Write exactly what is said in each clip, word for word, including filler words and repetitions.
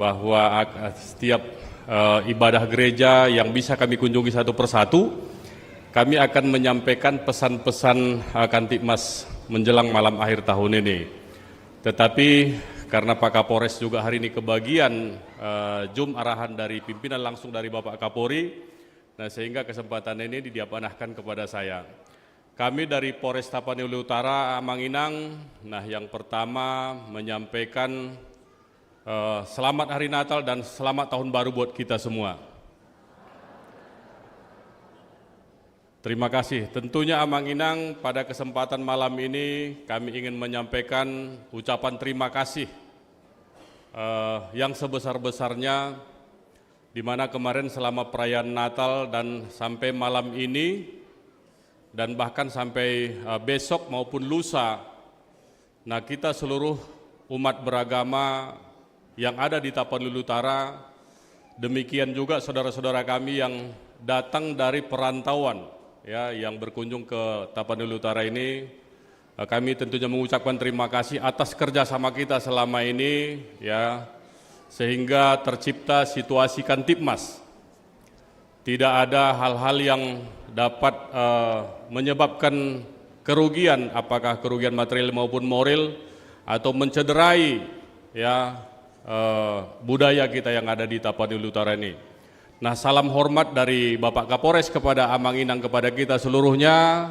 bahwa ak-, setiap, eh, ibadah gereja yang bisa kami kunjungi satu persatu, kami akan menyampaikan pesan-pesan, eh, Kantipmas menjelang malam akhir tahun ini. Tetapi karena Pak Kapolres juga hari ini kebagian, eh, Zoom arahan dari pimpinan langsung dari Bapak Kapolri, nah, sehingga kesempatan ini diamanahkan kepada saya. Kami dari Polres Tapanuli Utara, Amang Inang, nah, yang pertama menyampaikan, eh, selamat Hari Natal dan selamat Tahun Baru buat kita semua. Terima kasih. Tentunya, Amang Inang, pada kesempatan malam ini kami ingin menyampaikan ucapan terima kasih, eh, yang sebesar-besarnya, di mana kemarin selama perayaan Natal dan sampai malam ini, dan bahkan sampai, eh, besok maupun lusa, nah, kita seluruh umat beragama yang ada di Tapanuli Utara, demikian juga saudara-saudara kami yang datang dari perantauan, ya, yang berkunjung ke Tapanuli Utara ini, eh, kami tentunya mengucapkan terima kasih atas kerjasama kita selama ini, ya, sehingga tercipta situasi Kantipmas. Tidak ada hal-hal yang dapat, eh, menyebabkan kerugian, apakah kerugian material maupun moral, atau mencederai, ya, eh, budaya kita yang ada di Tapanuli Utara ini. Nah, salam hormat dari Bapak Kapolres kepada Amang Inang, kepada kita seluruhnya.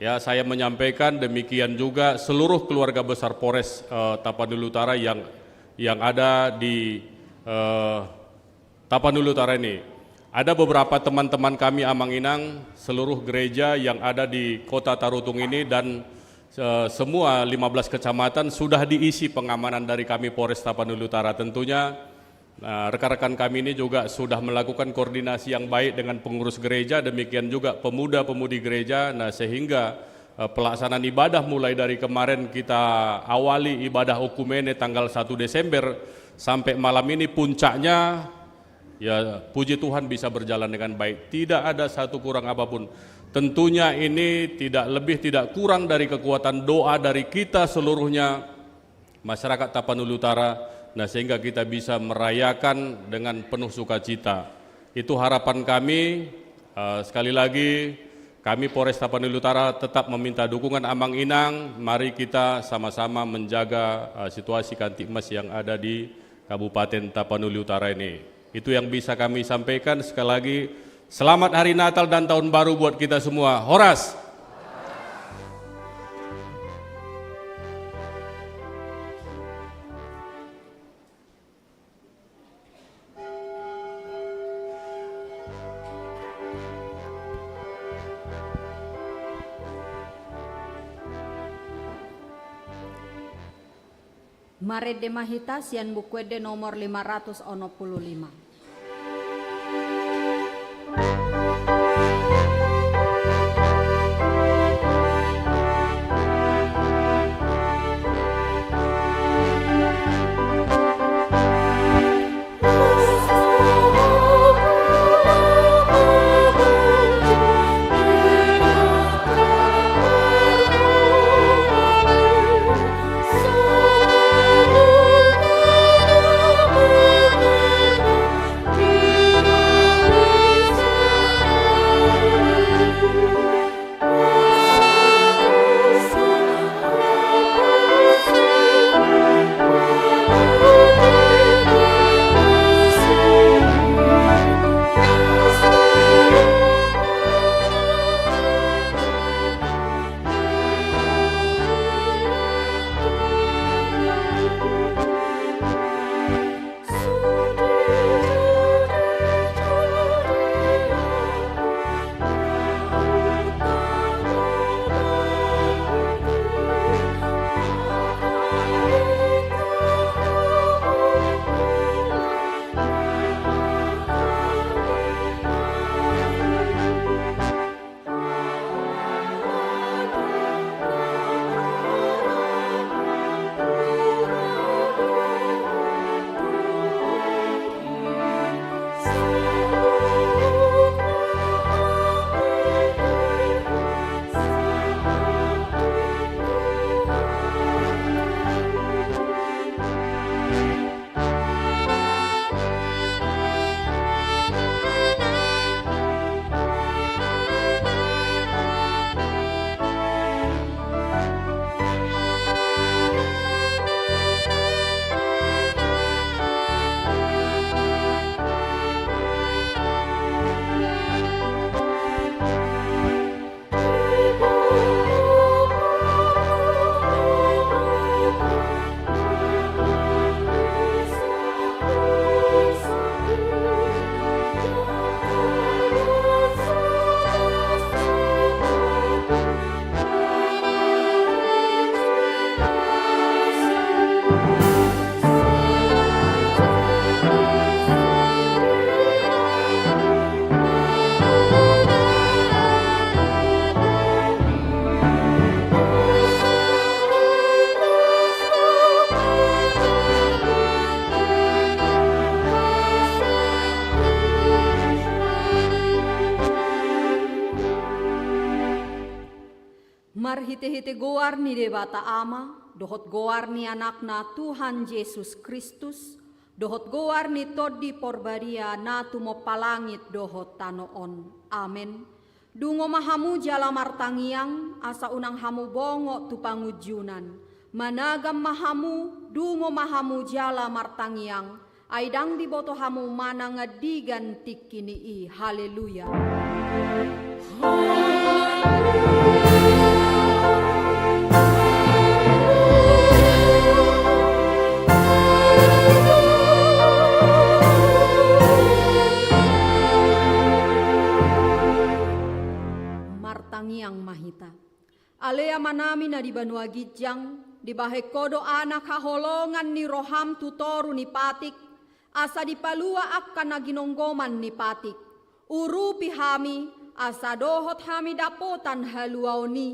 Ya, saya menyampaikan demikian juga seluruh keluarga besar Polres, eh, Tapanuli Utara yang, yang ada di, eh, Tapanuli Utara ini. Ada beberapa teman-teman kami, Amang Inang, seluruh gereja yang ada di Kota Tarutung ini dan, eh, semua lima belas kecamatan sudah diisi pengamanan dari kami Polres Tapanuli Utara. Tentunya, nah, rekan-rekan kami ini juga sudah melakukan koordinasi yang baik dengan pengurus gereja, demikian juga pemuda-pemudi gereja. Nah, sehingga, eh, pelaksanaan ibadah mulai dari kemarin kita awali ibadah Oikumene tanggal satu Desember sampai malam ini puncaknya, ya, puji Tuhan, bisa berjalan dengan baik. Tidak ada satu kurang apapun. Tentunya ini tidak lebih, tidak kurang dari kekuatan doa dari kita seluruhnya, masyarakat Tapanuli Utara, nah, sehingga kita bisa merayakan dengan penuh sukacita. Itu harapan kami. Eh, sekali lagi, kami Polres Tapanuli Utara tetap meminta dukungan Amang Inang. Mari kita sama-sama menjaga, eh, situasi Kantipmas yang ada di Kabupaten Tapanuli Utara ini. Itu yang bisa kami sampaikan. Sekali lagi, selamat Hari Natal dan Tahun Baru buat kita semua. Horas! Marende ma hita sian Buku Ende nomor lima ratus onom pulu lima. Marhitehite goar ni Debata Ama, dohot goar ni Anakna Tuhan Jesus Kristus, dohot goar ni Tondi Porbadia na tumompa langit dohot tano on. Amen. Dungo ma hamu jala martangiang, asa unang hamu bongot tu pangunjunan. Managam ma hamu, dungo ma hamu jala martangiang, ai ndang diboto hamu manang andigan tingki ni i. Haleluya. Martangiang ma hita. Ale Amanami na di banua ginjang, dibahen Ho do anak haholongan ni roham tu toru ni patik, asa dipalua angka na ginonggoman ni patik. Urupi hami, asa dohot hami dapotan haluaon i,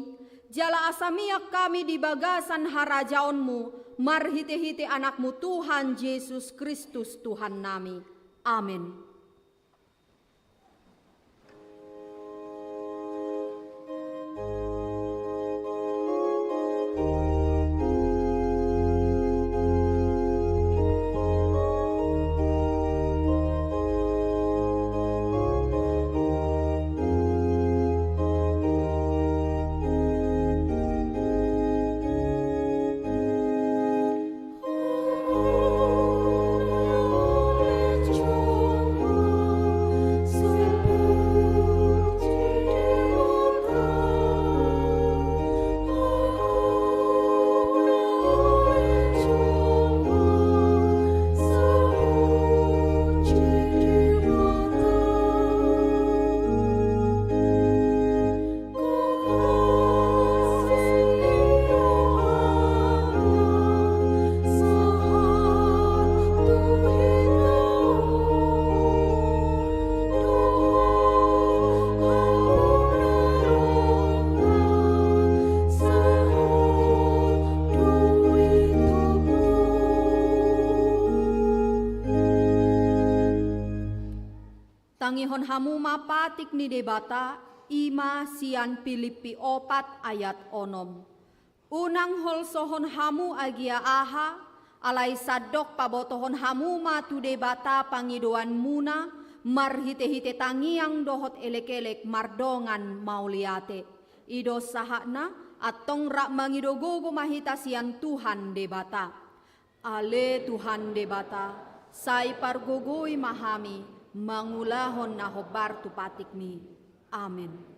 jala asa mian hami di bagasan harajaonmu, marhitehite Anakmu Tuhan Jesus Kristus Tuhannami. Amen. Tangihon hamu ma patik ni Debata, i ma sian Pilippi opat ayat onom. Unang holsohon hamu agia aha, alai sandok pabotohon hamu ma tu Debata pangidoanmuna, marhitehite tangiang dohot elekelek mardongan mauliate. I do sahatna, antong rap mangido gogo ma hita sian Tuhan Debata. Ale Tuhan Debata, sai pargogoi ma hami mangulahon na hombar tu patikmi. Amen.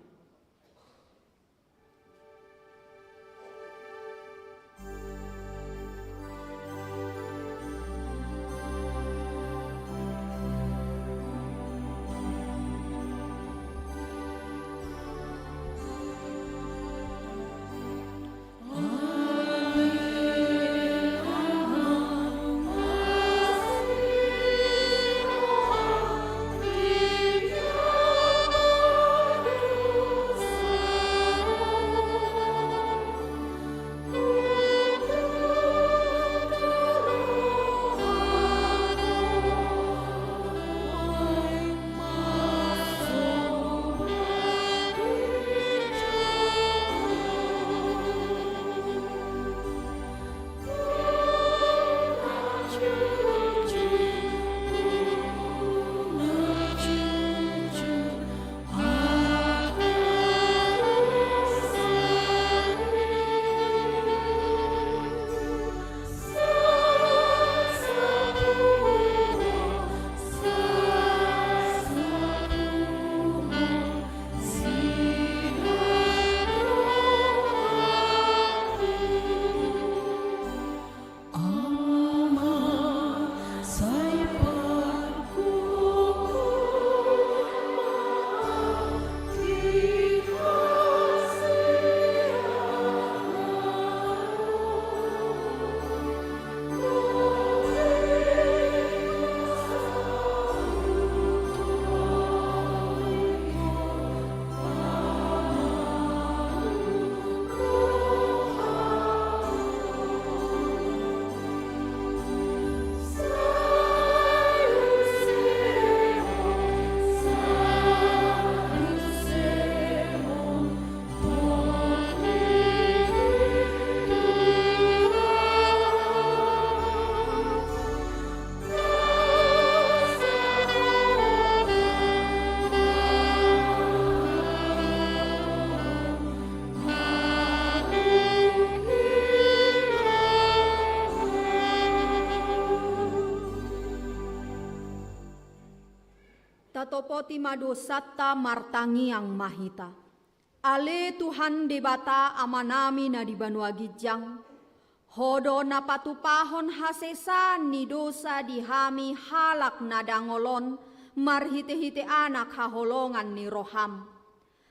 Tatopoti ma dosanta, martangiang ma hita. Ale Tuhan Debata Amanami na di banua ginjang, Ho do na patupahon hasesaan ni dosa di hami halak na dangol on marhitehite Anak haholongan ni roham.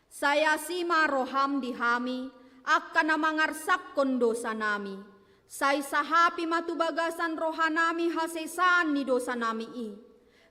Sai asi ma roham di hami, angka na mangarsakhon dosanami. Sai sahapi ma tu bagasan rohanami hasesaan ni dosanami i.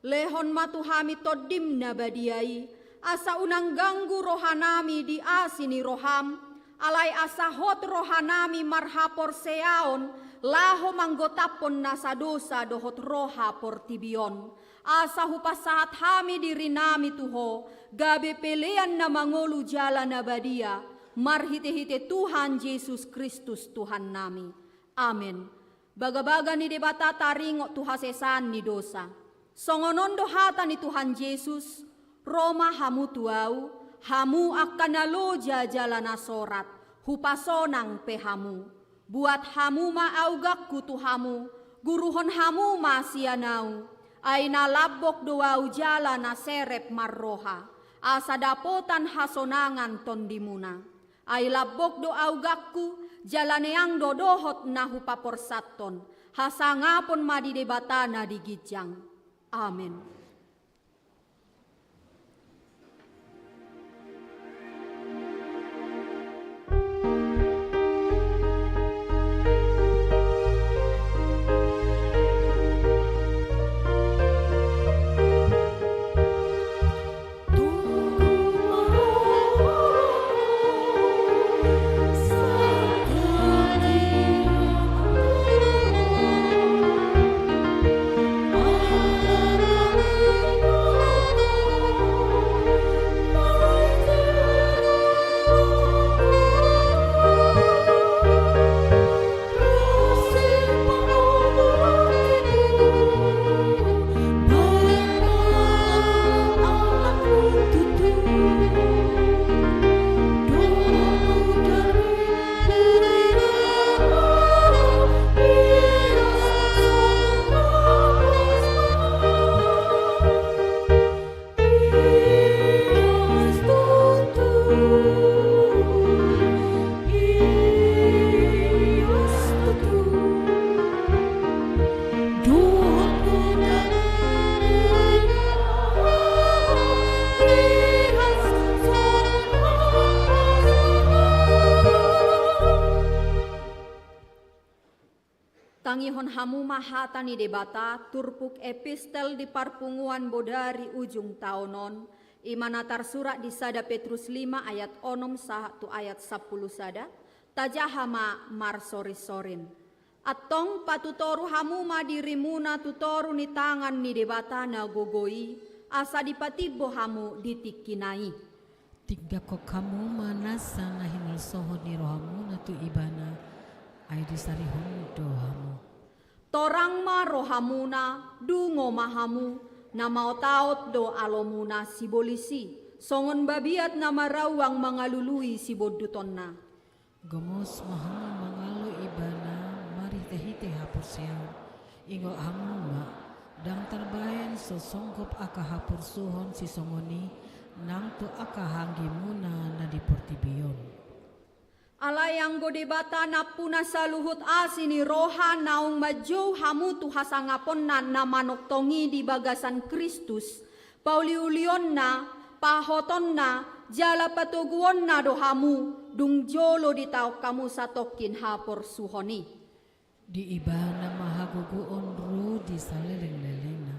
Lehon ma tu hami Tondim na badia i, asa unang ganggu rohanami di asi ni roham, alai asa hot rohanami marhaporseaon laho manggotaphon nasa dosa dohot roha portibi on. Asa hupasahat hami dirinami tu Ho, gabe pelean na mangolu jala na badia, marhitehite Tuhan Jesus Kristus Tuhannami. Amen. Bagabaga ni Debata taringot tu hasesaan ni dosa. Songon on do hata ni Tuhan Jesus: Ro ma hamu tu Ahu, hamu angka na loja jala na sorat, hupasonang pe hamu. Buat hamu ma augangku tu hamu, guruhon hamu ma sian Ahu. Ai na lambok do Ahu jala na serep marroha, asa dapotan hasonangan tondimuna. Ai lambok do augangku, jala neang do dohot na hupaporsathon. Hasangapon ma di Debata na di ginjang. Amen. Tangihon hamu ma hata ni Debata, turpuk epistel di parpunguan Bodari ujung taon on, i ma na tarsurat di sada Petrus lima ayat onom sahat tu ayat sampulu sada, tajaha ma marsorinsorin. Antong patutoru hamu ma dirimuna tu toru ni tangan ni Debata na gogo i, asa dipatimbo hamu di tingkina i. Tingganghon hamu ma nasa na hinolsohon ni rohamuna tu Ibana, ai disarihon do hamu. Torang ma rohamuna, dungo ma hamu, na maotaot do alomuna sibolis i, songon babiat na marauang mangalului sibondutonna. Gomos ma hamu mangalo Ibana marhitehite haporseaon. Ingot hamu ma, ndang tarbahen so songgop angka haporsuhon sisongon i nang tu angka haanggimuna na di portibi on. Alai anggo Debata nampuna saluhut asi ni roha naung manjou hamu tu hasangaponna na manongtong i di bagasan Kristus, pauliulionna, pahotonna, jala patoguonna do hamu, dung jolo ditaon hamu satongkin haporsuhon i. Di Ibana ma hagogoon ro di salelenglelengna.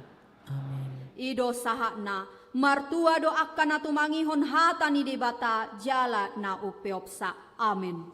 Amen. I do sahatna, martua do angka na tumangihon hata ni Debata jala na umpeopsa. Amen.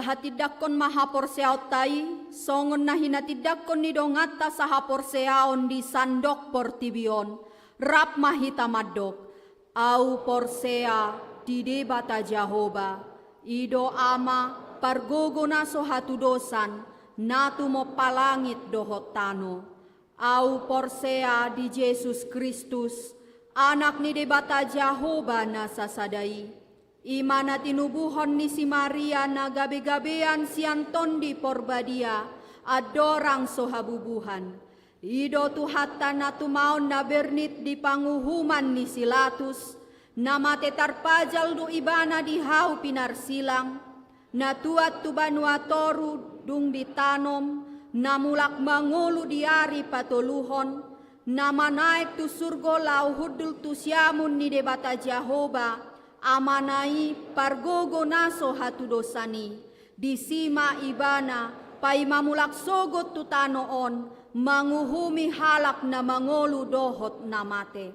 Hatindangkon ma haporseaonta i, songon na hinatindangkon ni donganta sahaporseaon di sandok portibi on, rap ma hita mandok: Ahu porsea di Debata Jahowa, i do Ama, pargogo na so hatudosan, na tumompa langit dohot tano. Ahu porsea di Jesus Kristus, Anak ni Debata Jahowa na sasada i, i ma na tinubuhon ni si Maria na gabegabean sian Tondi Porbadia, andorang so habubuhan. I do Tuhanta na tumaon na bernit di panguhuman ni si Latus, na mate tarpajal do Ibana di hau pinarsilang, na tuat tu banua toru dung ditanom, na mulak mangolu di ari patoluhon, na manaek tu surgo laho hundul tu siamun ni Debata Jahowa, Amana i, pargogo na so hatudosan i. Disi ma Ibana, paima mulak sogot tu tano on, manguhumi halak na mangolu dohot na mate.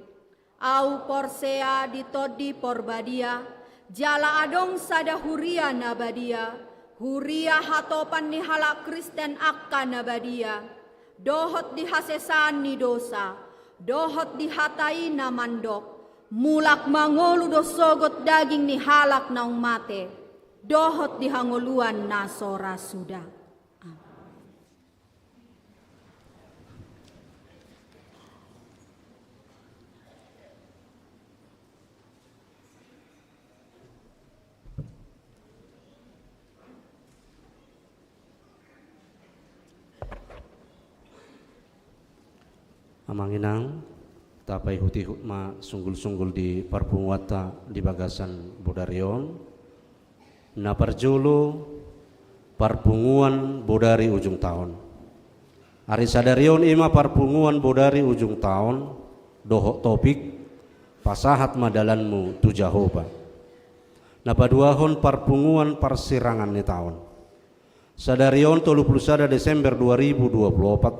Ahu porsea di Tondi Porbadia, jala adong sada huria na badia, huria hatopan ni halak Kristen angka na badia, dohot di hasesaan ni dosa, dohot di hata i na mandok: Mulak mangolu do sogot daging ni halak naung mate, dohot di hangoluan na so ra suda. Amen. Amang inang, tapaihutihut ma sunggulsunggul di parpunguanta di bagasan bodari on. Na parjolo, parpunguan bodari ujung taon. Ari sadari on i ma parpunguan bodari ujung taon, dohot topik: Pasahat ma dalanmu tu Jahowa. Na paduahon, parpunguan parsirangan ni taon. Sadari on tolu pulu sada Desember dua ribu dua pulu opat,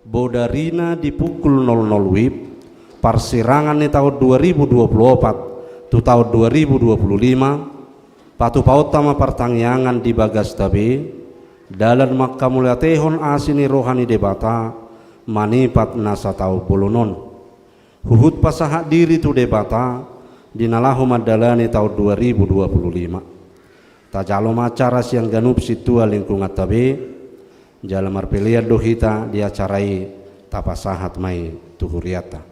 bodarina di pukul nol nol wib, parsirangan ni taon dua ribu dua pulu opat tu taon dua ribu dua pulu lima, patupaonta ma partangiangan di bagasta be, dalan mangkamauliatehon asi ni roha ni Debata, manipat na sataon bolon on. Huhut pasahat diri tu Debata, di na laho mandalani taon dua ribu dua pulu lima. Tajalo ma acara sian ganup sintua lingkunganta be, jala marpelean do hita di acara i tapasahat ma i tu hurianta.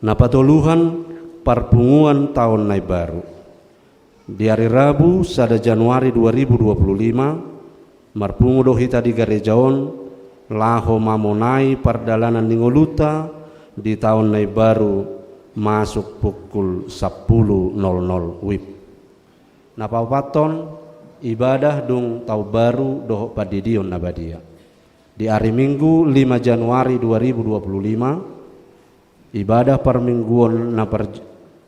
Na patoluhon, parpunguan taon na imbaru. Di ari Rabu, sada Januari dua ribu dua pulu lima, marpungu do hita di gareja on, laho mamonai pardalanan ni ngolunta di taon na imbaru, masuk pukul sampulu nol nol wib. Na paopathon, ibadah dung taon baru dohot pandidion na badia. Di ari Minggu, lima Januari dua ribu dua pulu lima, ibadah parmingguon na par-,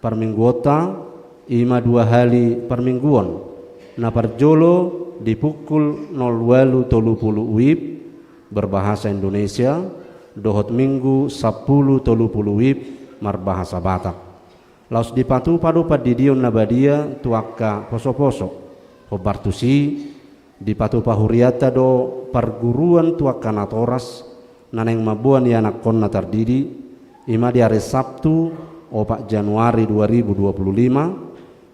parmingguonta, i ma dua hali parmingguon. Na parjolo di pukul nol ualu tolu pulu wib, berbahasa Indonesia, dohot Minggu sampulu tolu pulu wib, marbahasa Batak. Laos dipatupa do pandidion na badia tu angka posoposo. Hombar tusi, dipatupa hurianta do parguruan tu angka natoras, na naeng mamboan ianakhonna tardidi, i ma di ari Sabtu, opat Januari dua ribu dua pulu lima,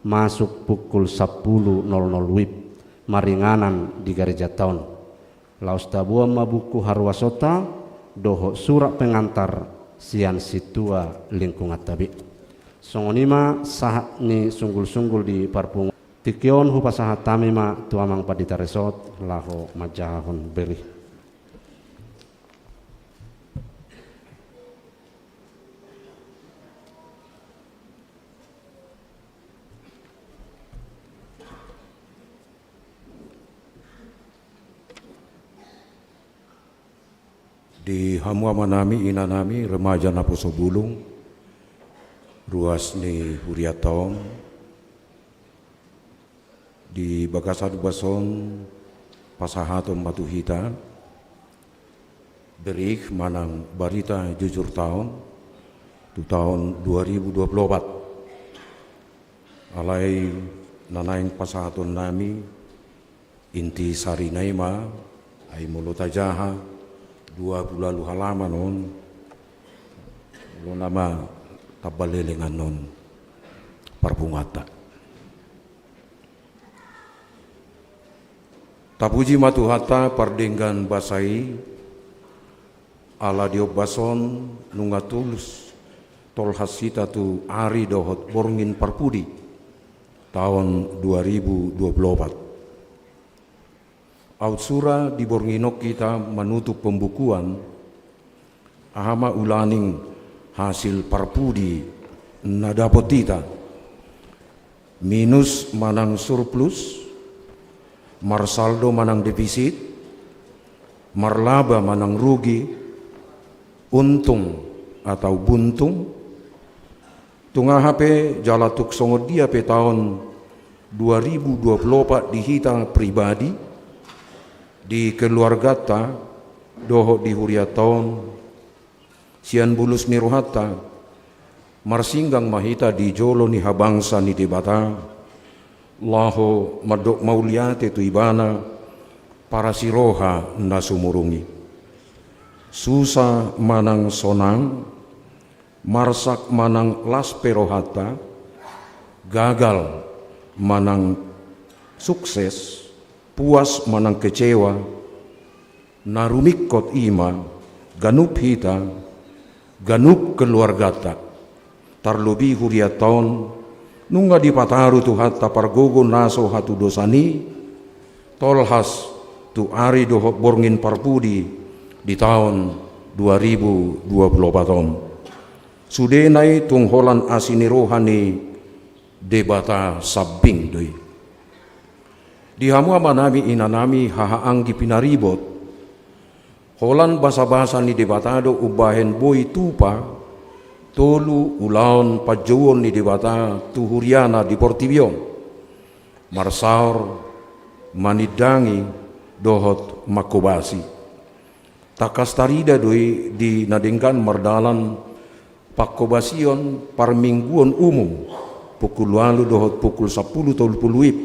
masuk pukul sampulu nol nol wib, maringanan di garejanta on. Laos taboan ma buku haruasonta, dohot surat pengantar sian sintua lingkunganta be. Songon i ma sahat ni sunggulsunggul di parpunguan. Tingki on hupasahat hami ma tu amang pandita resort, laho manjahahon bereh. Di hamu amanami, inanami, remaja naposo bulung, ruas ni hurianta on, di bagasan upas on pasahaton ma tu hita bereh manang barita jujur taon tu taon dua ribu dua pulu opat. Alai na naeng pasahatonnami Inti sarina i ma, ai molo tajaha dua pulu ualu halaman on, molo nama tamba leleng annon parbunganta. Tapuji ma Tuhanta pardenggan basa i, ala di ombas on nunga tulus tolhas hita tu ari dohot borngin parpudi taon dua ribu dua pulu opat. Aut sura di borngin on hita manutup pembukuan, aha ma ulaning hasil parpudi na dapot hita? Minus manang surplus, marsaldo manang defisit, marlaba manang rugi, untung atau buntung? Tung aha pe jala tung songon dia pe taon dua ribu dua pulu opat di hita pribadi, di keluarganta dohot di hurianta on, sian bulus ni rohanta, marsinggang ma hita di jolo ni habangsa ni Debata, laho mandok mauliate tu Ibana, parasiroha na sumurung i. Susa manang sonang, marsak manang las pe rohanta, gagal manang sukses, puas manang kecewa, na rumingkot i ma ganup hita, ganup keluarganta, tarlobi hurianta on, nunga dipataru Tuhanta pargogo na so hatudosan i, tolhas tu ari dohot borngin parpudi di taon dua ribu dua pulu opat on. Sudena i tung holan asi ni roha ni Debata sambing do i. Di hamu amanami inanami hahaanggi pinaribot, holan basabasa ni Debata do umbahen boi tupa tolu ulaon panjouon ni Debata tu huriana di portibi on, marsaor, manindangi, dohot manghobasi. Tangkas tarida do i di na denggan mardalan panghobasion parmingguon umum, pukul ualu dohot pukul sampulu tolu pulu WIB,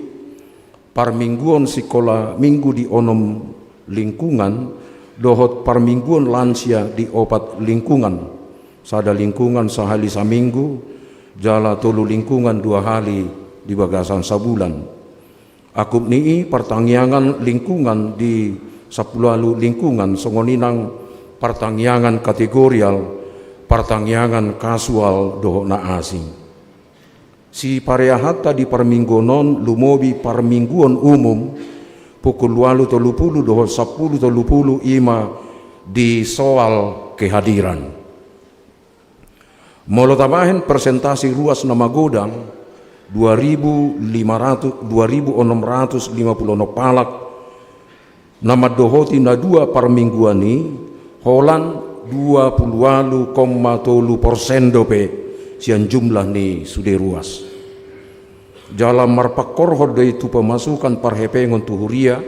parmingguon sikola minggu di onom lingkungan, dohot parmingguon lansia di opat lingkungan, sada lingkungan sahali saminggu, jala tolu lingkungan dua hali di bagasan sabulan. Angkup ni i partangiangan lingkungan di sampulu ualu lingkungan, songon i nang partangiangan kategorial, partangiangan kasual dohot na asing. Sipareahanta di parmingguon on lumobi parmingguon umum, pukul ualu tolu pulu dohot sampulu tolu pulu i ma di soal kehadiran. Molo tabahen persentasi ruas na magodang, dua ribu lima ratus, dua ribu onom ratus lima pulu onom halak na mandohoti na dua parmingguan i, holan dua pulu ualu koma tolu persen dope sian jumlah ni sude ruas. Jala marpangkorhon do i tu pemasukan parhepengon tu huria,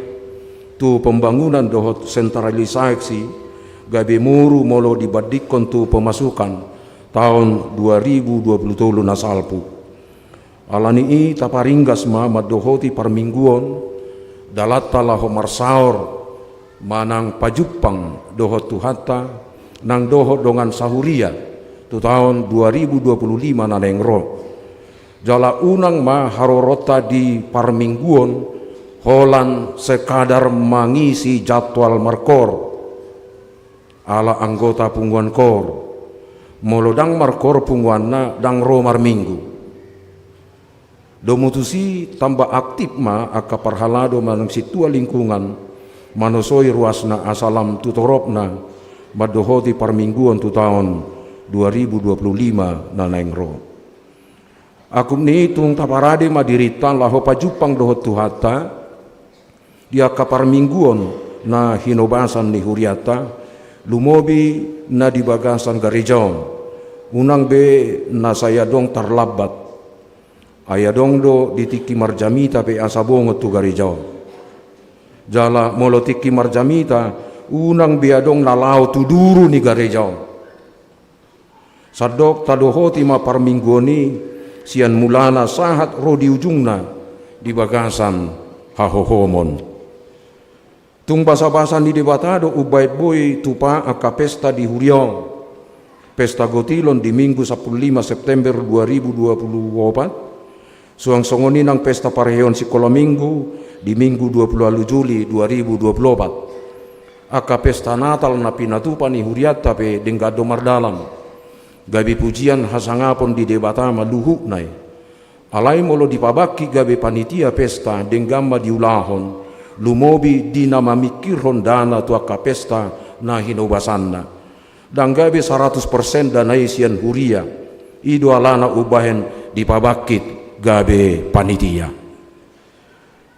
tu pembangunan dohot sentralisasi, gabe muru molo dibandingkon tu pemasukan taon dua ribu dua pulu tolu na salpu. Ala ni i taparinggas ma mandohoti parmingguon, dalanta laho marsaor manang pajumpang dohot Tuhanta, nang dohot dongan sahuria, tu taon dua ribu dua pulu lima na naeng ro. Jala unang ma haroronta di parmingguon holan sekadar mangisi jadwal markoor. Ala anggota punguan koor, molo ndang markoor punguanna, ndang ro marminggu. Domu tusi tamba aktif ma angka parhalado manang sintua lingkungan, manosoi ruasna asa lam tu toropna, mandohoti parmingguon tu taon dua ribu dua pulu lima na naeng ro. Angkup ni i tung taparade ma dirinta laho pajumpang dohot Tuhanta, di angka parmingguon na hinobasan ni hurianta, lumobi na di bagasan gareja on. Unang be na sai adong tarlambat. Ai adong do di tingki marjamita pe asa bongot tu gareja on. Jala molo tingki marjamita, unang be adong na laho tu duru ni gareja on. Sandok tadohoti ma parmingguon i sian mulana sahat ro di ujungna di bagasan hahohomon. Tung basabasa ni Debata do umbahen boi tupa angka pesta di huria on. Pesta gotilon di Minggu sampulu lima September dua ribu dua puluh opat, suang songon i nang pesta parheheon sikola Minggu di Minggu dua puluh ualu Juli dua ribu dua puluh opat. Angka pesta Natal na pinatupa ni hurianta pe denggan do mardalan. Gabe pujian hasangapon di Debata ma luhutna i. Alai molo dipabangkit gabe panitia pesta, denggan ma diulahon, lumobi di na mamingkirhon dana tu angka pesta na hinobasanna. Ndang gabe saratus persen dana i sian huria. I do alana umbahen dipabangkit gabe panitia.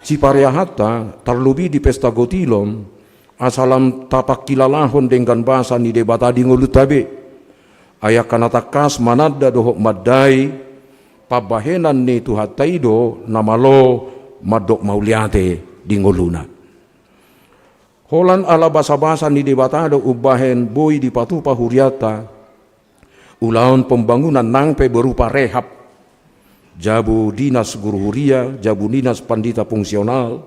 Sipareahanta, tarlobi di pesta gotilon, asa lam tapangkilalahon denggan basa ni Debata di ngolunta be. Ai angka na tangkas mananda dohot mandai pambahenan ni Tuhanta i do na malo mandok mauliate di ngoluna. Holan ala basabasa ni Debata do umbahen boi dipatupa hurianta ulaon pembangunan nang pe berupa rehab. Jabu dinas guru huria, jabu dinas pandita fungsional,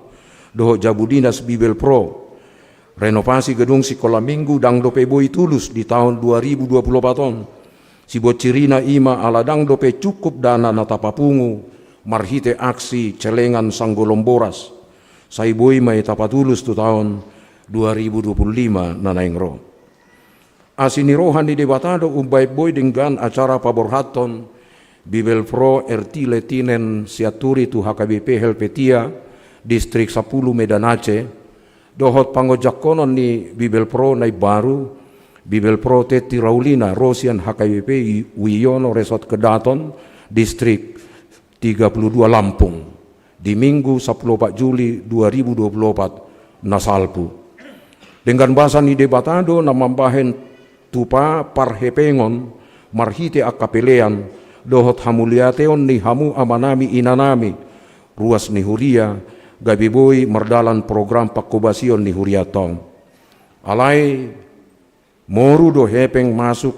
dohot jabu dinas Bibelvrouw. Renovasi gedung sikola Minggu ndang dope boi tulus di taon dua ribu dua puluh opat on. Siboan sirina i ma ala ndang dope cukup dana na tapapungu marhite aksi celengan sanggolom boras. Sai boi ma i tapatulus tu taon dua ribu dua puluh lima na naeng ro. Asi ni roha ni Debata do umbahen boi denggan acara paborhathon Bibelvrouw R T Lehtinen Sianturi tu H K B P Helvetia, Distrik sampulu Medan Aceh, dohot pangonjanghonon ni Bibelvrouw na imbaru, Bibelvrouw Tetti Raulina, ro sian H K B P Wiono, Resort Kedaton, Distrik tiga puluh dua Lampung, di Minggu sampulu opat Juli dua ribu dua puluh opat na salpu. Denggan basa ni Debata do na mambahen tupa parhepengon marhite angka pelean dohot hamuliateon ni hamu amanami inanami, ruas ni huria, gabe boi mardalan program pangkobasion ni hurianta on. Alai moru do hepeng masuk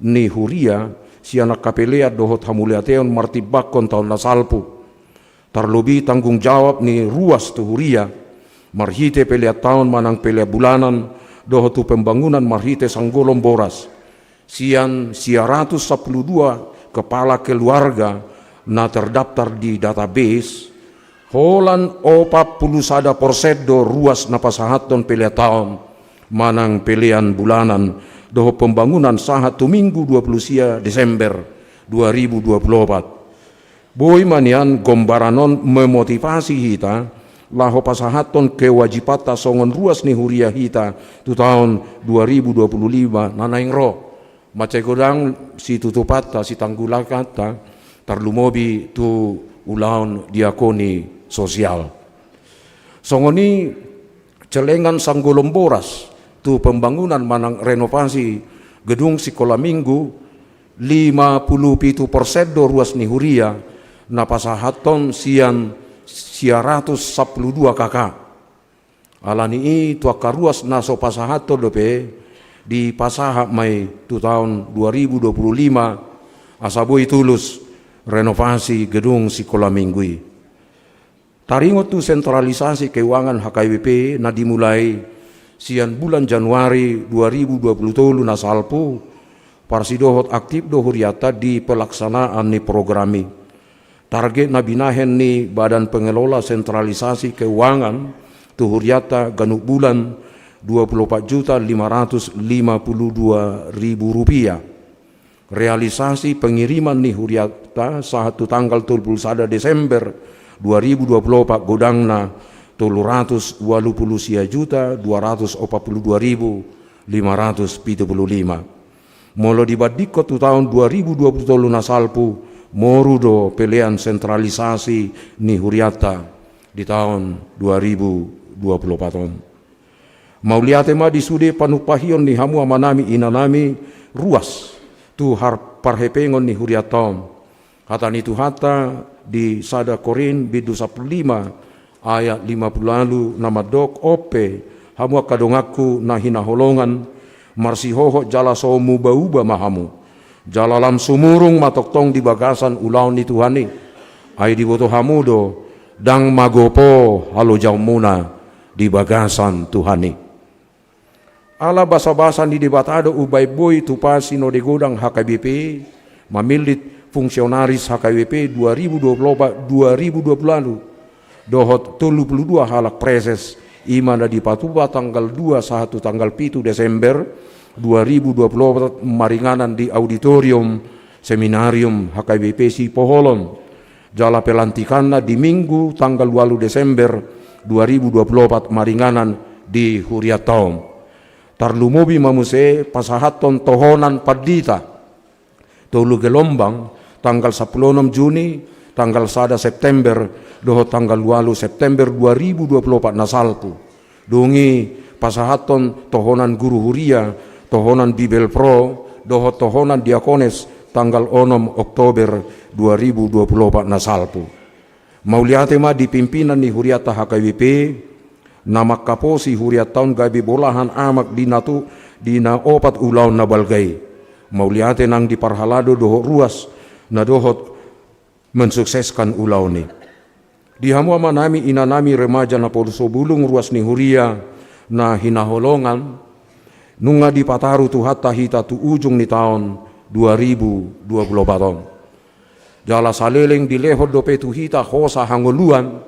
ni huria sian angka pelean dohot hamuliateon martimbangkon taon na salpu. Tarlobi tanggung jawab ni ruas tu huria marhite pelean taon manang pelean bulanan dohot tu pembangunan marhite sanggolom boras. Sian sia ratus sampulu dua kepala keluarga na terdaftar di database, holan opat pulu sada persen do ruas na pasahathon pelean taon manang pelean bulanan dohot pembangunan sahat tu Minggu dua puluh sia Desember dua ribu dua puluh opat. Boi ma nian gombaran on memotivasi hita laho pasahathon kewajibanta songon ruas ni huria hita tu taon dua ribu dua puluh lima na naeng ro. Mansai godang situtupanta, sitanggulanganta, tarlumobi tu ulaon diakoni sosial. Songon i celengan sanggolom boras tu pembangunan manang renovasi gedung sikola Minggu, lima pulu pitu persen do ruas ni huria na pasahathon sian sia ratus sampulu dua K K. Alani i tu angka ruas na so pasahathon dope dipasahat ma i tu taon dua ribu dua puluh lima asa boi tulus renovasi gedung sikola Minggu i. Taringot tu sentralisasi keuangan H K B P na dimulai sian bulan Januari dua ribu dua puluh tolu na salpu, parsidohot aktif do hurianta di pelaksanaan ni program i. Target na binahen ni Badan Pengelola Sentralisasi Keuangan tu hurianta ganup bulan dua pulu opat juta lima ratus lima pulu dua ribu rupiah. Realisasi pengiriman ni hurianta sahat tu tanggal tolu pulu sada Desember dua ribu dua pulu opat godangna tolu ratus ualu pulu sia juta dua ratus opat pulu dua ribu lima ratus pitu pulu lima. Molo dibandingkon tu taon dua ribu dua pulu tolu na salpu, moru do pelean sentralisasi ni hurianta di taon dua ribu dua pulu opat on. Mauliate ma di sude panumpahion ni hamu amanami inanami ruas tu har-, parhepengon ni hurianta on. Hata ni Tuhanta di sada Korint bindu sampulu lima ayat lima pulu ualu na mandok, on pe, hamu angka donganku na hinaholongan, marsihohot jala so muba-uba ma hamu. Jala lam sumurung ma tongtong di bagasan ulaon ni Tuhan i. Ai diboto hamu do, ndang magopo halojaonmuna di bagasan Tuhan i. Ala basabasa ni Debata do umbaen boi tupa sinode godang H K B P, mamillit fungsionaris H K B P dua ribu dua puluh opat dua ribu dua puluh ualu, dohot tolu pulu dua halak praeses, i ma na dipatupa tanggal dua sahat tu tanggal pitu Desember dua ribu dua puluh opat maringanan di auditorium seminarium H K B P Sipoholon. Jala pelantikanna di Minggu tanggal ualu Desember dua ribu dua puluh opat maringanan di hurianta on. Tarlumobi ma muse pasahathon tohonan pandita tolu gelombang, tanggal sampulu onom Juni, tanggal sada September, dohot tanggal ualu September dua ribu dua puluh opat na salpu. Dung i pasahathon tohonan guru huria, tohonan Bibelvrouw, dohot tohonan diakones tanggal onom Oktober dua ribu dua puluh opat na salpu. Mauliate ma di pimpinan ni hurianta H K B P, na mangkaposi hurianta on gabe bolahan amak di na tu, di na opat ulaon na balga i. Mauliate nang di parhalado dohot ruas na dohot mensukseskan ulaon i. Di hamu amanami, inanami, remaja Napoleon Sobulung, ruas ni huria na hinaholongan, nunga dipataru Tuhanta hita tu ujung ni taon dua ribu dua puluh opat on. Jala saleleng dilehon dope tu hita hosa hangoluan,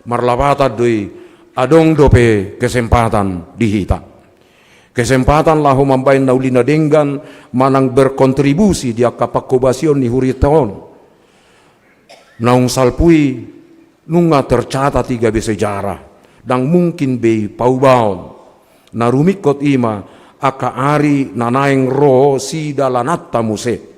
marlapatan do i, adong dope kesempatan di hita. Kesempatan laho mambaen na uli na denggan manang berkontribusi di angka pangkobasion ni hurianta on. Naung salpu i nunga tercatat i gabe sejarah, ndang mungkin be i paubaon. Na rumingkot i ma angka ari na naeng ro sidalananta muse.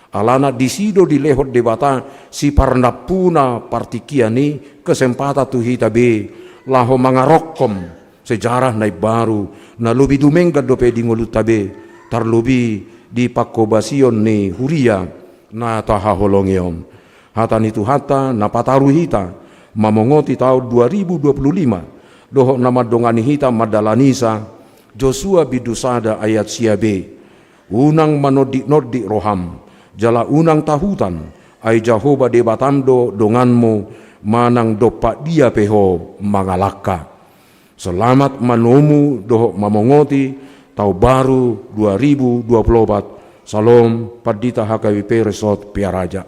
Alana disi do dilehon Debata siparnampuna partingkian i, kesempatan tu hita be laho mangarongkom sejarah na imbaru, na lobi dumenggan dope di ngolunta be, tarlobi di pangkobasion ni huria na tahaholongi on. Hata ni Tuhanta na pataru hita mamongoti taon dua ribu dua puluh lima, dohot na mandongani hita mandalanisa, Josua bindu sada ayat sia be. Unang manonditnondit roham, jala unang tahutan, ai Jahowa Debatam do donganmu, manang dompak dia pe ho mangalangka. Selamat manomu dohot mamongoti taon baru dua ribu dua puluh opat. Salom, Pandita H K B P Resort Pearaja.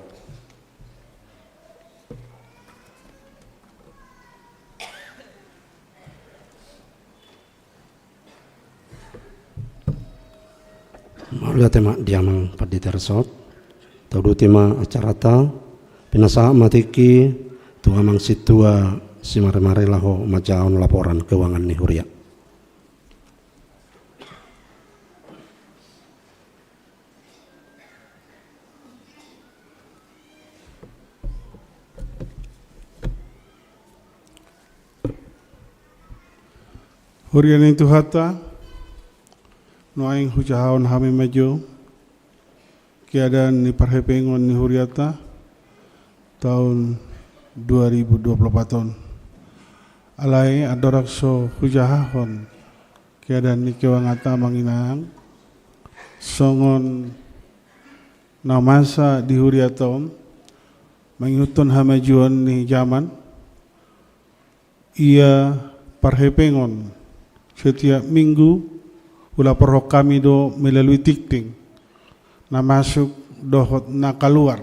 Mauliate ma di amang Pandita Resort. Tauduti ma acarata, pinasahat ma tingki tu amang sintua Simaremare laho manjahahon laporan keuangan ni huria. Huria ni Tuhanta, nuaeng hujahahon hami ma jo keadaan ni parhepengon ni hurianta taon dua ribu dua puluh opat on. Alai andorang so hujahahon keadaan ni keuanganta, amang inang, songon na masa di hurianta on, mangihuthon hamajuon ni jaman, ia parhepengon setiap minggu hulaporhon hami do melalui tingting na masuk dohot na kaluar.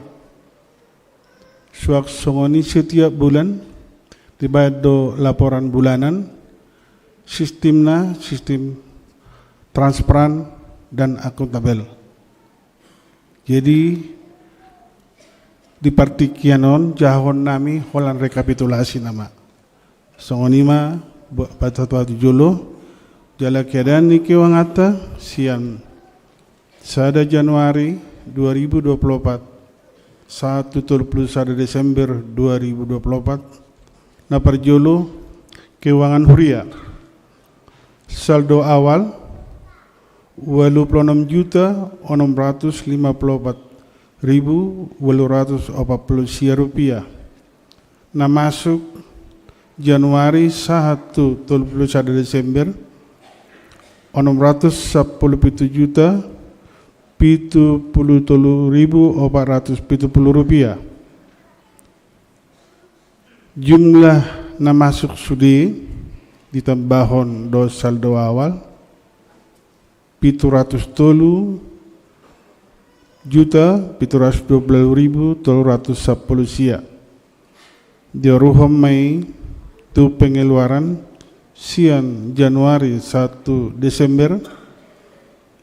Suang songon i setiap bulan dibaen do laporan bulanan, sistemna sistem transparan dan akuntabel. Jadi di partingkian on jahahon nami holan rekapitulasi nama. Songon i ma, ba-, baen hata tu jolo, jala keadaan ni keuanganta sian sada Januari dua ribu dua puluh opat sahat tu tolu pulu sada Desember dua ribu dua puluh opat. Na parjolo, keuangan huria. Saldo awal, ualu pulu onom juta onom ratus lima pulu opat ribu ualu ratus opat pulu sia rupiah. Na masuk Januari sahat tu tolu pulu sada Desember, onom ratus sampulu pitu juta pitu pulu tolu ribu opat ratus pitu pulu rupiah. Jumlah na masuk sude, ditambahon dohot saldo awal, pitu ratus tolu juta pitu ratus dua pulu ribu tolu ratus sampulu sia. Dioruhon ma i tu pengeluaran sian Januari sahat tu Desember,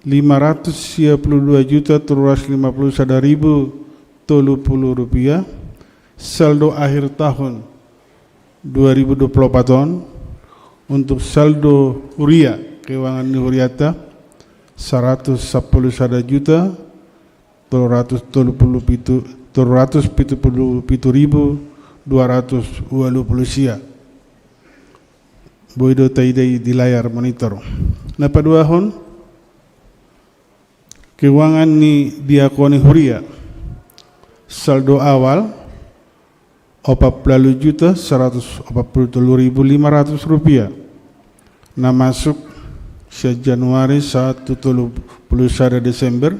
lima ratus sia pulu dua juta tolu ratus lima pulu sada ribu tolu pulu rupiah. Saldo akhir tahun dua ribu dua pulu opat on untuk saldo huria, keuangan ni huriata, saratus sampulu sada juta tolu ratus tolu pulu pitu, tolu ratus pitu pulu pitu ribu dua ratus ualu pulu sia. Boi do taida i di layar monitor. Na paduahon, keuangan ni diakoni huria. Saldo awal opat pulu juta saratus opat pulu tolu ribu lima ratus rupiah. Na masuk sian Januari sahat tu tolu pulu sada Desember,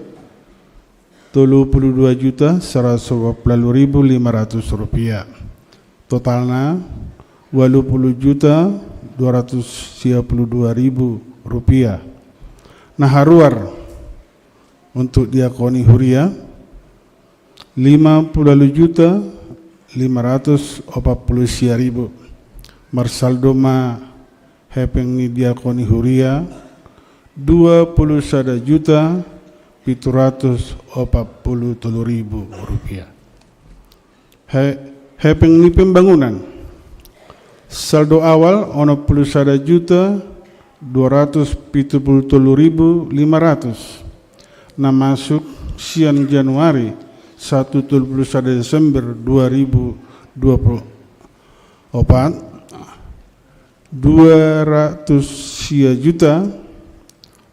tolu pulu dua juta saratus opat pulu ribu lima ratus rupiah. Totalna ualu pulu juta dua ratus sia pulu dua ribu rupiah. Na haruar untuk diakoni huria, lima pulu ualu juta lima ratus opat pulu sia ribu. Marsaldo ma hepeng ni diakoni huria, dua pulu sada juta pitu ratus opat pulu tolu ribu rupiah. He-, hepeng ni pembangunan. Saldo awal onom pulu sada juta dua ratus pitu pulu tolu ribu lima ratus. Na masuk sian Januari sahat tu tolu pulu sada Desember dua ribu dua pulu opat, dua ratus sia juta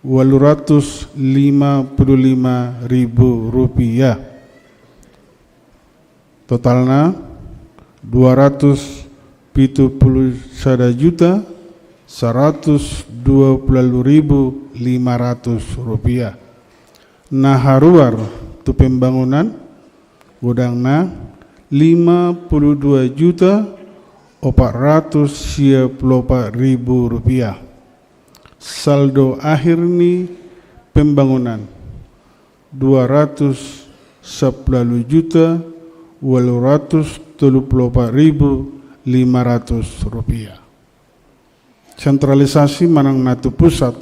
ualu ratus lima pulu lima ribu rupiah. Totalna dua ratus pitu pulu sada juta saratus dua pulu ualu ribu lima ratus rupiah. Na haruar tu pembangunan, godangna lima pulu dua juta opat ratus sia pulu opat ribu rupiah. Saldo akhir ni pembangunan, dua ratus sampulu ualu juta ualu ratus tolu pulu opat ribu lima ratus rupiah. Sentralisasi manang na tu pusat,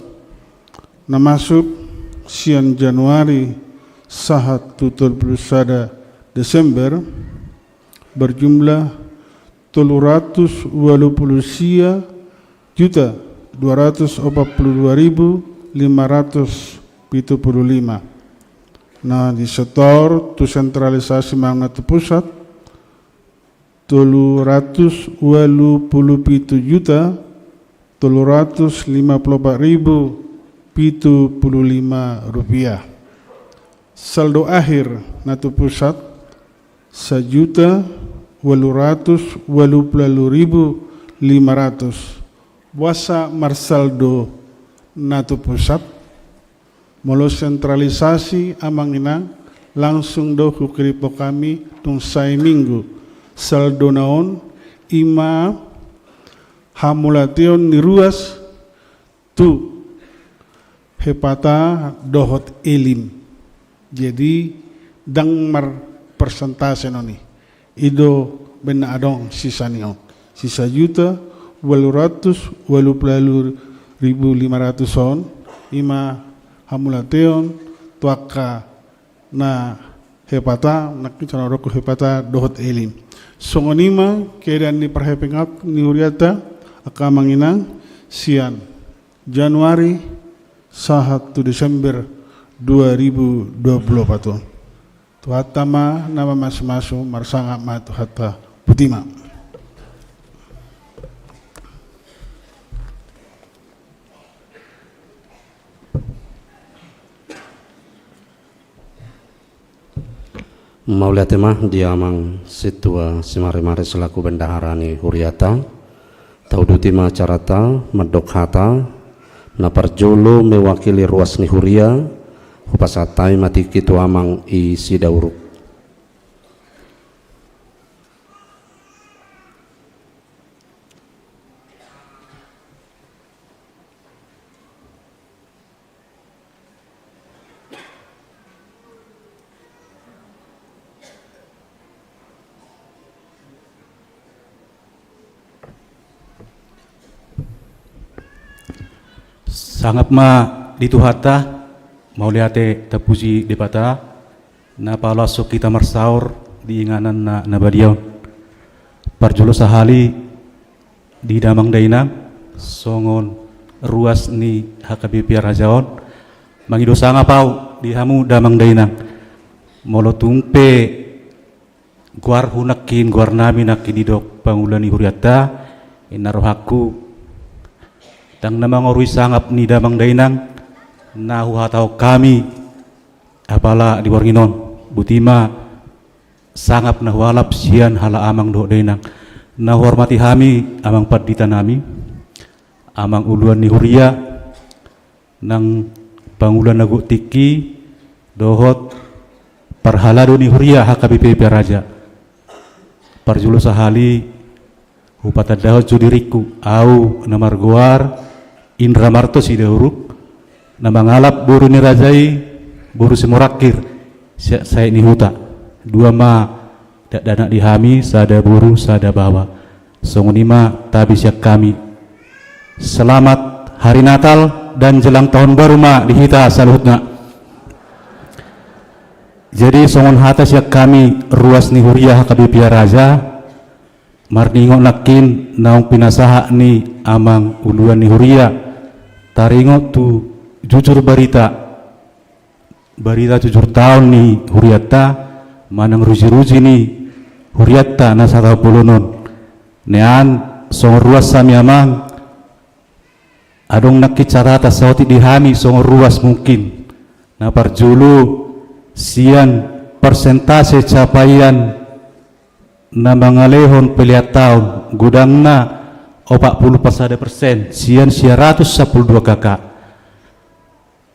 na masuk sian Januari sahat tu tolu pulu sada Desember, berjumlah tolu ratus ualu pulu sia juta dua ratus opat pulu dua ribu lima ratus pitu pulu lima. Na disetor tu sentralisasi manang na tu pusat, tolu ratus ualu pulu pitu juta tolu ratus lima pulu opat ribu pitu pulu lima rupiah. Saldo akhir na tu pusat, sajuta ualu ratus ualu pulu ualu ribu lima ratus. Boasa marsaldo na tu pusat? Molo sentralisasi, amang inang, langsung do hukiripon hami tung sae minggu. Saldona on i ma hamauliateon ni ruas tu Hepata dohot Elim. Jadi, ndang marpersentase non i. I do baen na adong sisa ni on. Sisa juta ualu ratus ualu pulu ualu ribu lima ratus on, i ma hamauliateon tu angka na Hepata, nangkin songon na hudok Hepata dohot Elim. Songon i ma keadaan ni parhepengan ni huriata, angka amang inang, sian Januari sahat tu Desember dua ribu dua puluh opat on. Tuhanta ma na mamasumasu, marsangap ma Tuhanta. Botima. Mauliate ma di amang sintua Simarimari selaku bendahara ni huriata. Tauduti ma acarata mandok hata na parjolo mewakili ruas ni huria, hupasahat hami ma tingki tu amang i Sidauruk. Sangap ma di Tuhanta, mauliate tapuji Debata, na paholashon hita marsaor di inganan na, na badia on. Parjolo sahali di damang dainang, songon ruas ni H K B P Pearaja on, mangido sangap au di hamu damang dainang. Molo tung pe goarhu nangkin, goarnami nangkin didok pangula ni hurianta, inna rohangku, ndang na mangorui sangap ni damang dainang na huhatahon hami, apala di borngin on, boti ma sangap na hualap sian halak amang dohot dainang. Na huhormati hami amang panditanami, amang uluan ni huria, nang pangula na gok tingki, dohot parhalado ni huria H K B P Pearaja. Parjolo sahali, hupatandahon jo diringku, au na margoar Indra Marto Sidauruk, na mangalap boru ni raja i, boru Simorangkir, sa-, saet ni huta. Dua ma dakdanak di hami, sada boru, sada baoa. Songon i ma tabi sian hami. Selamat Hari Natal dan jelang tahun baru ma di hita saluhutna. Jadi songon hata sian hami ruas ni huria H K B P Pearaja, marningot nangkin naung pinasahat ni amang uluan ni huria, taringot tu jujur barita, barita jujur taon ni hurianta, manang rujiruji ni hurianta na sataon bolon on. Nian songon ruas hami amang, adong nangkin catatan saotik di hami songon ruas mungkin. Na parjolo sian persentase capaian na mangalehon pelean taon, godangna opat pulu pasada persen sian sia ratus sampulu dua K K.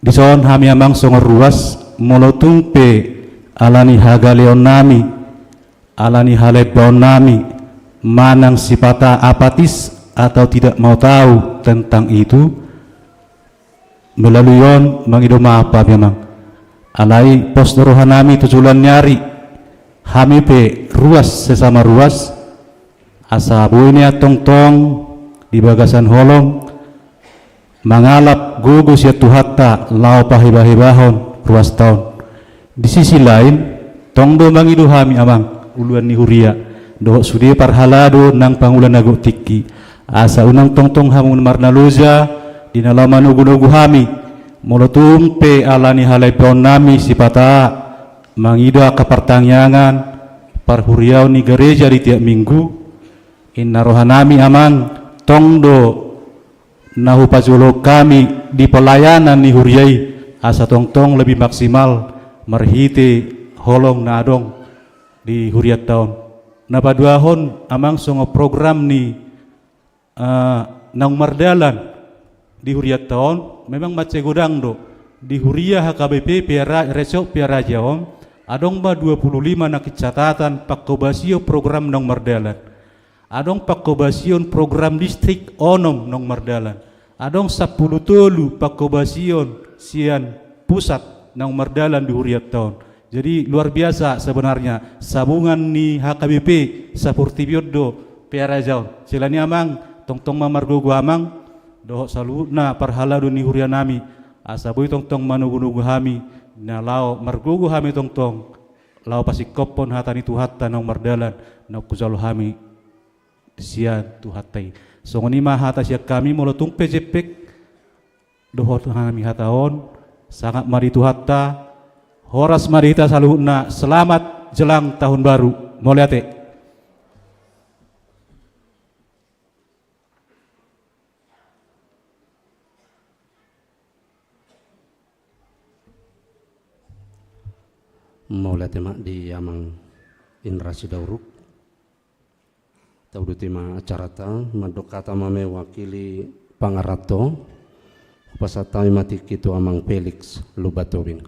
Dison hami amang songon ruas, molo tung pe ala ni hagaleonnami, ala ni halembaonnami, manang sipata apatis atau tidak mau tahu tentang itu, melalui on mangido maaf hami amang. Alai pos do rohanami tu joloan ni ari, hami pe ruas sesama ruas, asa boi nian tongtong di bagasan holong mangalap gogo sian Tuhanta laho pahebahebahon ruasta on. Di sisi lain, tong do mangido hami amang uluan ni huria dohot sude parhalado nang pangula na gok tingki, asa unang tongtong hamu marnaloja di na laho manogunogu hami, molo tung pe ala ni halembaonnami sipata mangido angka partangiangan parhuriaon ni gareja di tiap minggu. Inna rohanami amang, tong do na hupajolohon hami di pelayanan ni huria i, asa tongtong lebih maksimal marhite holong na adong di hurianta on. Na paduahon amang songon program ni, eh, naung mardalan di hurianta on, memang mansai godang do di huria H K B P Peara-, Resort Pearaja on, adong ma dua pulu lima nangkin catatan pangkobasion program naung mardalan. Adong pangkobasion program distrik onom naung mardalan. Adong sampulu tolu pangkobasion sian pusat naung mardalan di hurianta on. Jadi luar biasa sebenarnya sabungan ni H K B P saportibi on do Pearaja on. Siala ni amang, tongtong ma margogo amang dohot saluhutna parhalado ni hurianami, asa boi tongtong manogunogu hami na laho margogo hami tongtong laho pasingkophon hata ni Tuhanta naung mardalan naung hujalo hami sian Tuhanta i. Songon i ma hata sian hami, molo tung pe jempek dohot hami hata on, sangap ma di Tuhanta, horas ma di hita saluhutna, selamat jelang tahun baru. Mauliate. Mauliate ma di amang Indra Sidauruk. Tauduti ma acaranta, mandok hata ma mewakili pangaranto, hupasahat hami ma tingki tu amang Felix Lumban Tobing.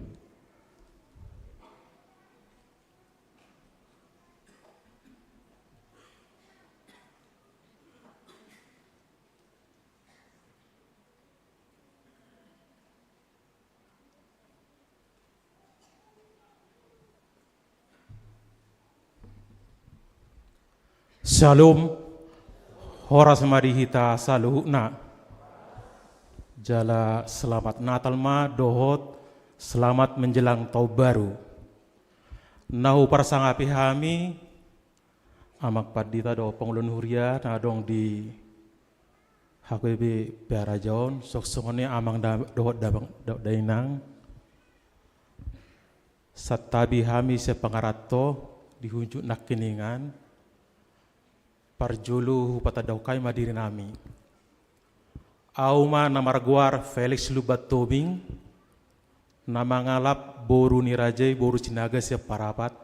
Syalom. Horas ma di hita saluhutna. Jala selamat Natal ma dohot selamat menjelang taon baru. Na huparsangapi hami, Amang Pandita dohot pangula ni huria na adong di H K B P Harajaon, songon i amang da-, dohot damang, dohot dainang. Santabi hami sian pangaranto di hunjuk nangkiningan. Parjolo hupatandahon hami ma dirinami. Ahu ma na margoar Felix Lumban Tobing, na mangalap boru ni raja i, boru Sinaga sian Parapat.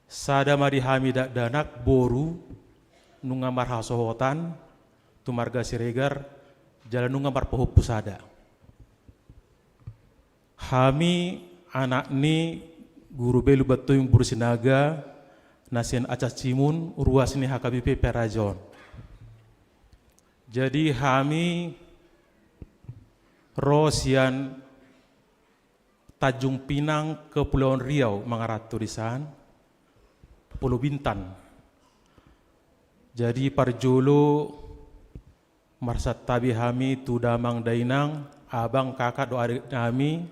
Sada ma di hami dakdanak boru, nunga marhasohotan tu marga Siregar, jala nunga marpahompu sada. Hami anak ni Guru Belu Bantoing boru Sinaga, na sian Aca Simun, ruas ni H K B P Harajaon. Jadi hami ro sian Tanjung Pinang, Kepulauan Riau, mangaranto disan, Pulau Bintan. Jadi parjolo marsantabi hami tu damang dainang, abang kakak dohot adek nami,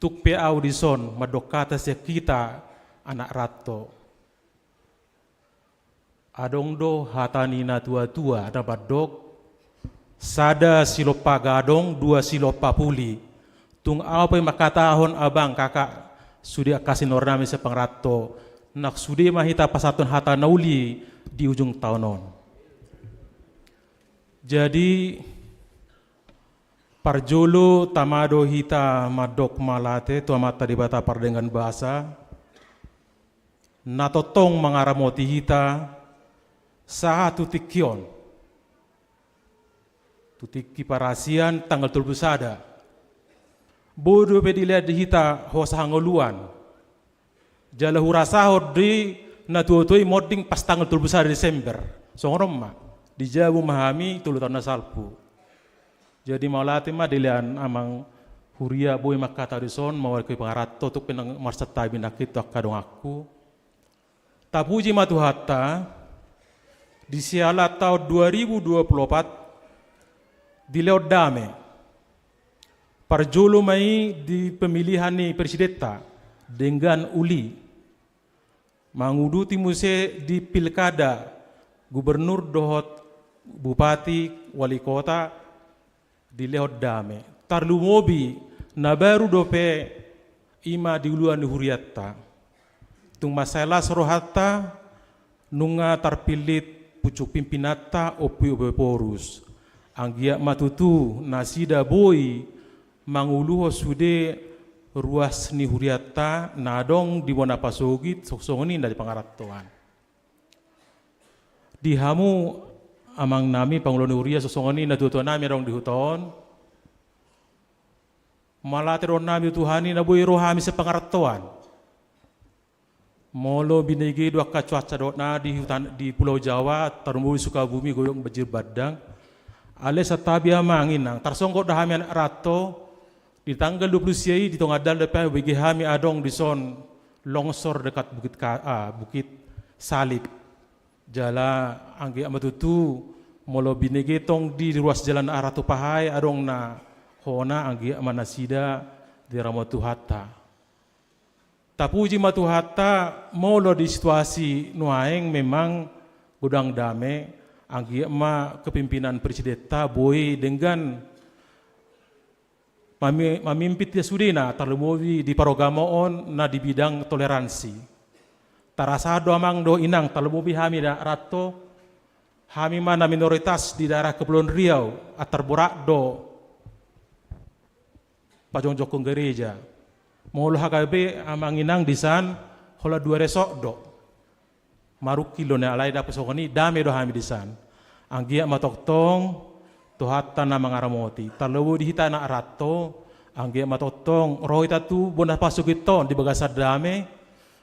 tung pe ahu dison mandok hata sian hita anak ranto. Adong do hata ni natuatua na mandok, sada silompa gadong, dua silompa puli. Tung ahu pe manghatahon, abang kakak, sude angka senior nami sian pangaranto, nang sude ma hita pasahathon hata na uli di ujung taon on. Jadi parjolo tama do hita mandok mauliate tu Amanta Debata pardenggan basa, na tongtong mangaramoti hita sahat tu tingki on, tu tingki parasian tanggal tolu pulu sada. Boi dope dilehon di hita hosa hangoluan. Jala hurasahon do i natuatua i monding pas tanggal tolu pulu sada Desember. Songon on ma, di jabu ma hami tolu taon na salpu. Jadi mauliate ma dilean amang huria boi manghata dison, mauliate tu pangaranto, tung pe nang marsantabi nangkin tu angka donganku. Tapuji ma Tuhanta, di siala taon dua ribu dua pulu opat dilehon dame. Parjolo ma i di pemilihan ni presidenta denggan uli. Manguduti muse di pilkada gubernur dohot bupati, wali kota, dilehon dame. Tarlumobi na baru dope i ma di uluan ni hurianta. Tung mansai las rohanta, nunga tarpillit pucuk pimpinanta Ompu Ephorus. Anggiat ma tutu nasida boi manguluhon sude ruas ni hurianta na adong di bona pasogit, songon i na di pangarantoan. Di hamu amang nami pangula ni huria, songon i natuatua nami adong di huta on, mauliate dohonon nami tu Tuhan i na boi ro hami sian pangarantoan. Molo binege do angka cuaca dohot na di huta, di Pulau Jawa, tarlumobi Sukabumi, godang banjir bandang. Alai santabi amang inang, tarsonggot do hami anak ranto, di tanggal dua pulu sia i di tonga dalan dope hami, hubege hami adong dison longsor dekat Bukit Ka-, ah, Bukit Salib. Jala anggiat ma tutu molo binege tong di ruas jalan arah Tupahae adong na hona, anggiat ma nasida diramoti Tuhanta. Tapuji ma Tuhanta, molo di situasi nuaeng memang godang dame, anggiat ma kepimpinan presidenta boi denggan mami-, mamimpin hita sudena, tarlumobi di parugamo on na di bidang toleransi. Tarasa do amang dohot inang, tarlumobi hami anak ranto, hami ma na minoritas di daerah Kepulauan Riau, antar borat do pajongjongkon gereja. Molo H K B P amang inang disan, holan dua resort do. Marungkil do na, alai dapot songon i, dame do hami disan. Anggiat ma tongtong Tuhanta na mangaramoti. Tarlumobi di hita anak ranto, anggiat ma tongtong ro hita tu bona pasogit on di bagasan dame,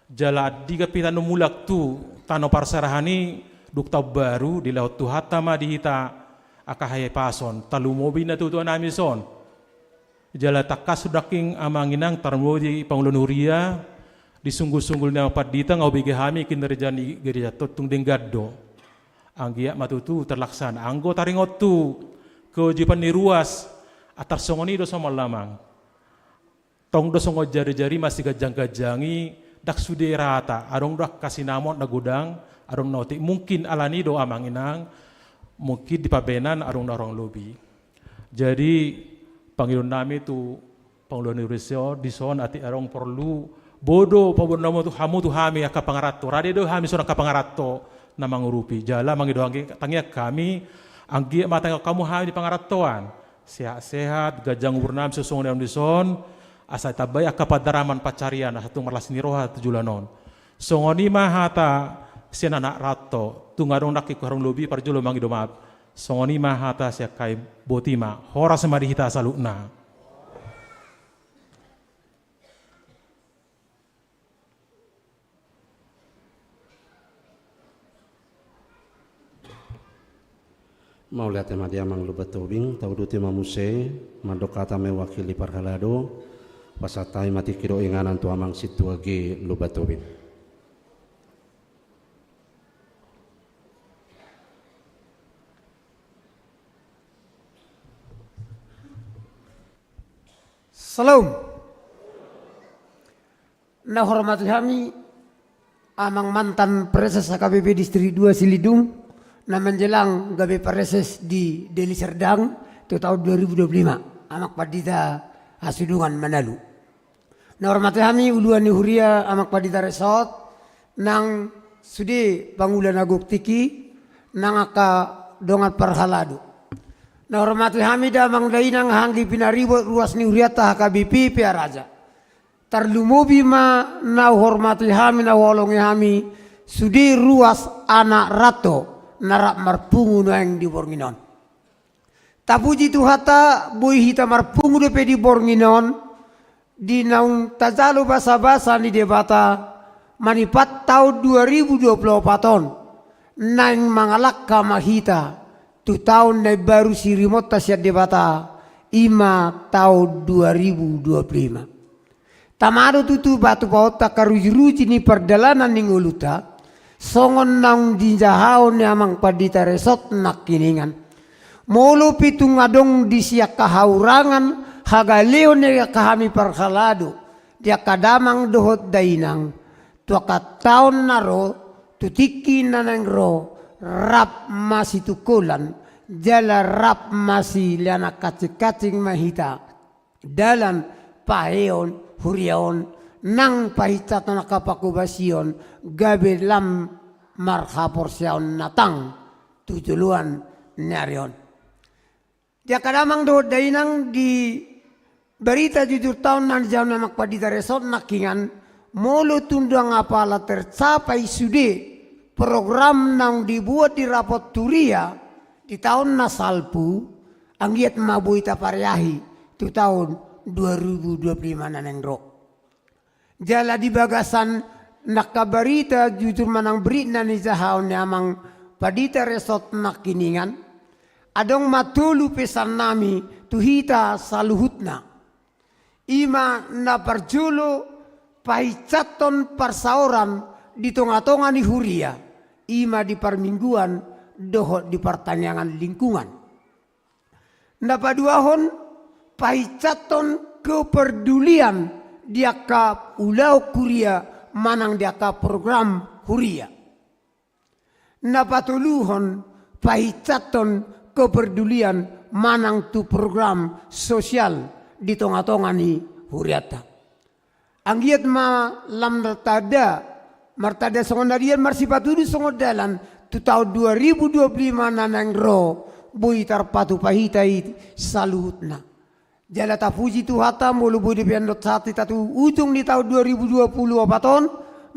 jala andigan pe hita na mulak tu tano parserahan i, dung taon baru, dilehon Tuhanta ma di hita angka hahipason. Tarlumobi natuatua nami dison. Jala tangkas do nangkin amang inang, tarlumobi pangula ni huria, di sunggulsunggul ni amang pandita nga hubege hami kinerja ni gereja on tung denggan do. Anggiat ma tutu terlaksana. Anggo taringot tu kewajiban ni ruas, antar songon i do somal amang. Tong do songon jari-jari masiganjang-ganjang i, ndang sude rata, adong do angka sinamot na godang, adong na otik. Mungkin alani do amang inang, mungkin di pambahenan adong na hurang lobi. Jadi, pangidoan nami tu pangula ni ruas on, dison atik adong porlu, boi do paboan hamu tu, hamu tu hami angka pangaranto, rade do hami songon angka pangaranto na mangurupi. Jala mangido anggi-, tangiang hami, anggiat ma tangiang hamu hami di pangarantoan. Sehat-sehat, ganjang umur nami songon na adong dison, asa ditambai angka pandaraman pansarian, asa tung marlas ni roha tu joloan on. Songon i ma hata sian anak ranto, tung adong nangkin hurang lobi, parjolo mangido maaf. Songon i ma hata sian hami, boti ma, horas ma di hita saluhutna. Mauliate ma di amang Lumban Tobing, tauduti ma muse, mandok hata mewakili parhalado, pasahat hami ma tingki dohot inganan tu amang Sintua G Lumban Tobing. Salam. Na hormati hami, amang mantan Praeses H K B P Distrik dua Silidung, na menjelang gabe Praeses di Deli Serdang, tu tahun dua ribu dua puluh lima, amang Pandita Hasudungan Manalu. Na hormati hami, uluan ni huria, amang Pandita Resort, nang sude pangula na gok tingki, nang angka dongan parhalado. Na hormati hami damang dainang, anggi pinaribot ruas ni hurianta H K B P Pearaja. Tarlumobi ma na huhormati hami, na huhaholongi hami, sude ruas anak ranto, na rap marpungu nuaeng di borngin on. Tapuji Tuhanta, boi hita marpungu dope di borngin on, di naung tajalo basabasa ni Debata, manipat taon dua ribu dua puluh opat on, naeng mangalangka ma hita, tu taon na imbaru sirimonta sian Debata, i ma taon dua ribu dua puluh lima. Tama do tutu batu paonta angka ruji-ruji ni pardalanan ni ngolunta, songon naung dijahaon ni amang Pandita Resort nangkiningan. Molo pe tung adong disi angka haurangan, hagaleon ni angka hami parhalado, di angka damang dohot dainang, tu angka taon na ro, tu tingki na naeng ro, rap masitungkolan, jala rap masilean kancing-kancing ma hita. Dalan paheon huria on, nang pahinsathon angka panghobasion, gabe lam marhaporseaon na tang tu joloan ni ari on. Di angka damang dohot dainang, di barita jujur taon na nijahahon ni amang Pandita Resort nangkiningan, molo tung dang apala tercapai sude program naung dibuat di rapot huria di taon na salpu, anggiat ma boi tapareahi tu taon dua ribu dua puluh lima na naeng ro. Jala di bagasan angka barita jujur manang berit na nijahahon ni amang Pandita Resort nangkiningan, adong ma tolu pesan nami tu hita saluhutna. I ma na parjolo, pahinsathon parsaoran di tonga-tonga ni huria, i ma di parmingguan dohot di partangiangan lingkungan. Na paduahon, pahinsathon keperdulian di angka ulaon huria manang di angka program huria. Na patoluhon, pahinsathon keperdulian manang tu program sosial di tonga-tonga ni hurianta. Anggiat ma lam martanda, martanda songon na dian, marsipatudu songon dalan, tu taon dua ribu dua puluh lima na naeng ro, boi tarpatupa hita i saluhutna. Jala tapuji Tuhanta, molo boi dope andon sahat hita tu ujung ni taon dua ribu dua puluh opat on,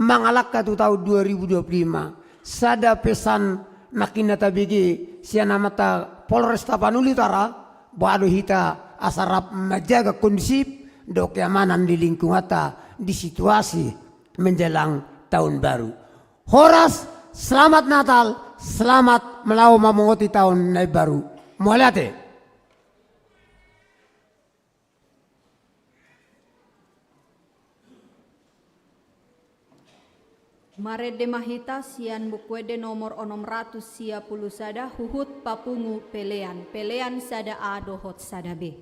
mangalangka tu taon dua ribu dua puluh lima. Sada pesan nangkin na tabege sian Amanta Polres Tapanuli Utara, boha do hita asa rap manjaga kondusif dohot keamanan di lingkunganta di situasi menjelang tahun baru. Horas, selamat Natal, selamat melaho mamongoti taon na imbaru. Mauliate. Marende ma hita sian Buku Ende nomor onom ratus sia pulu sada, huhut papungu pelean, pelean sada A dohot sada B.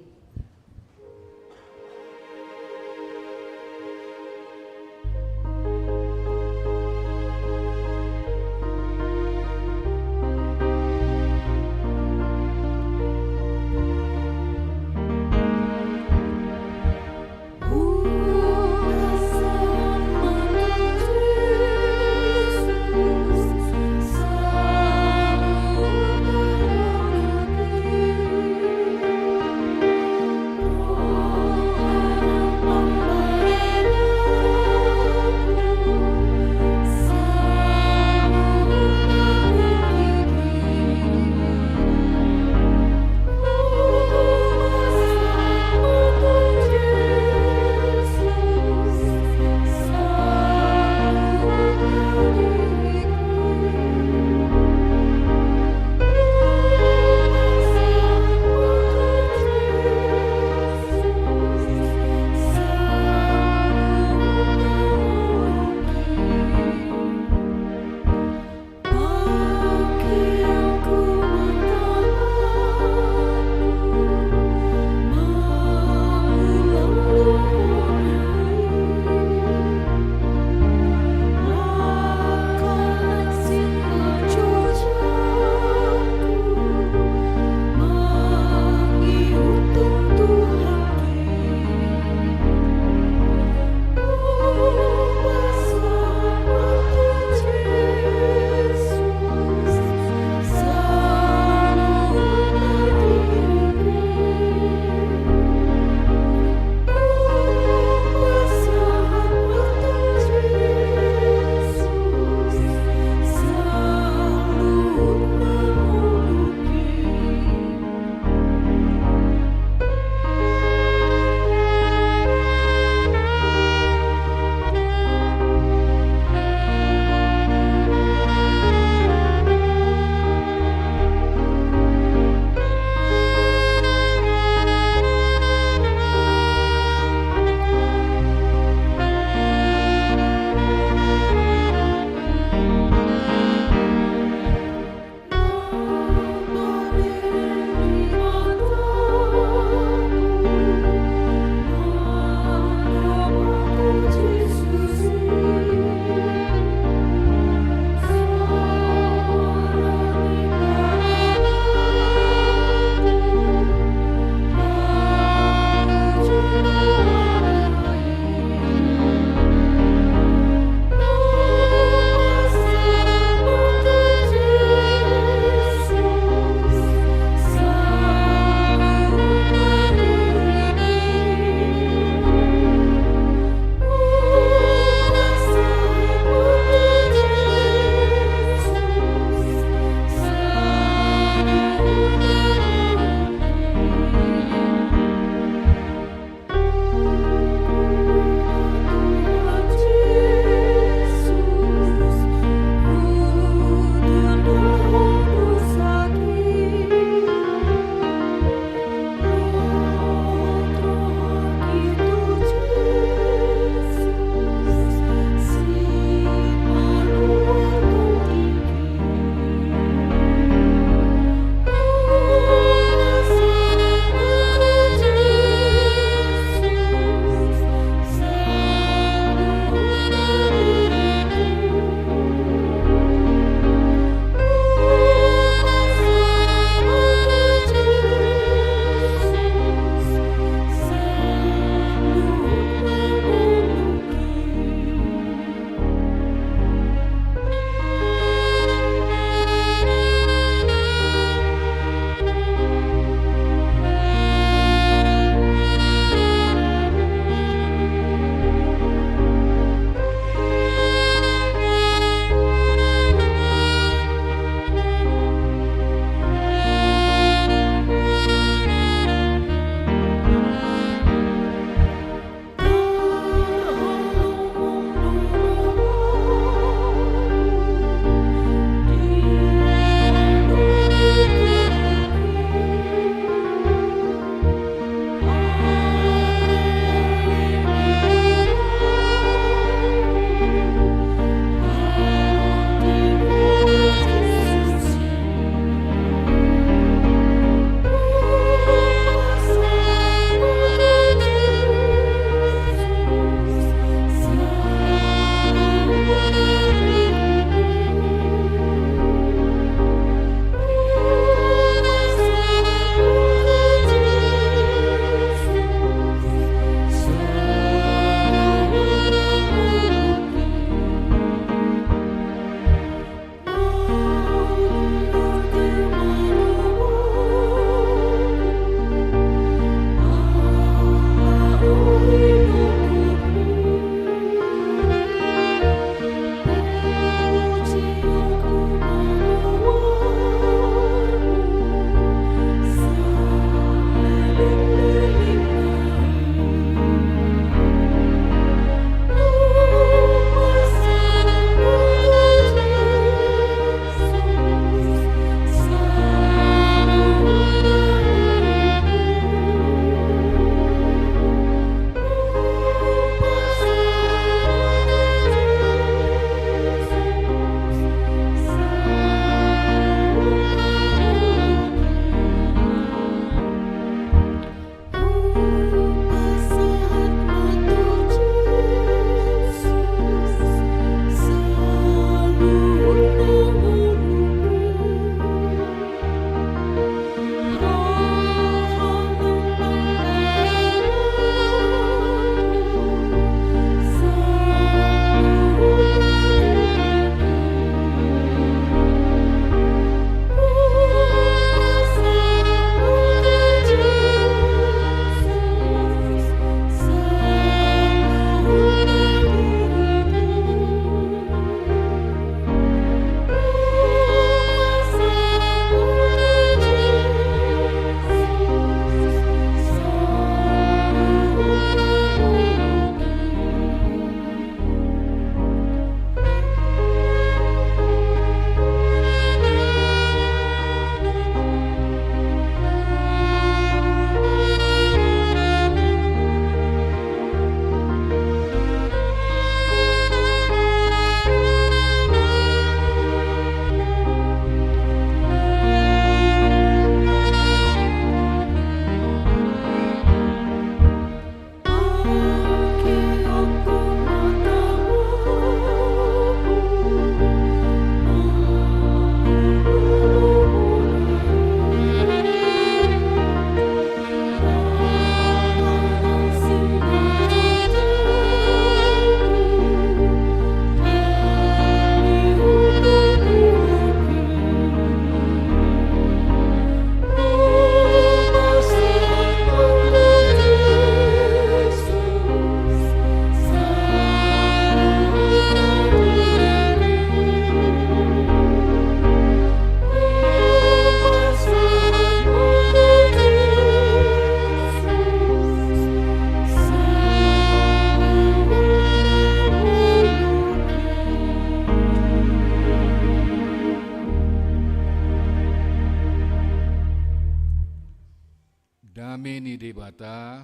Ni Debata,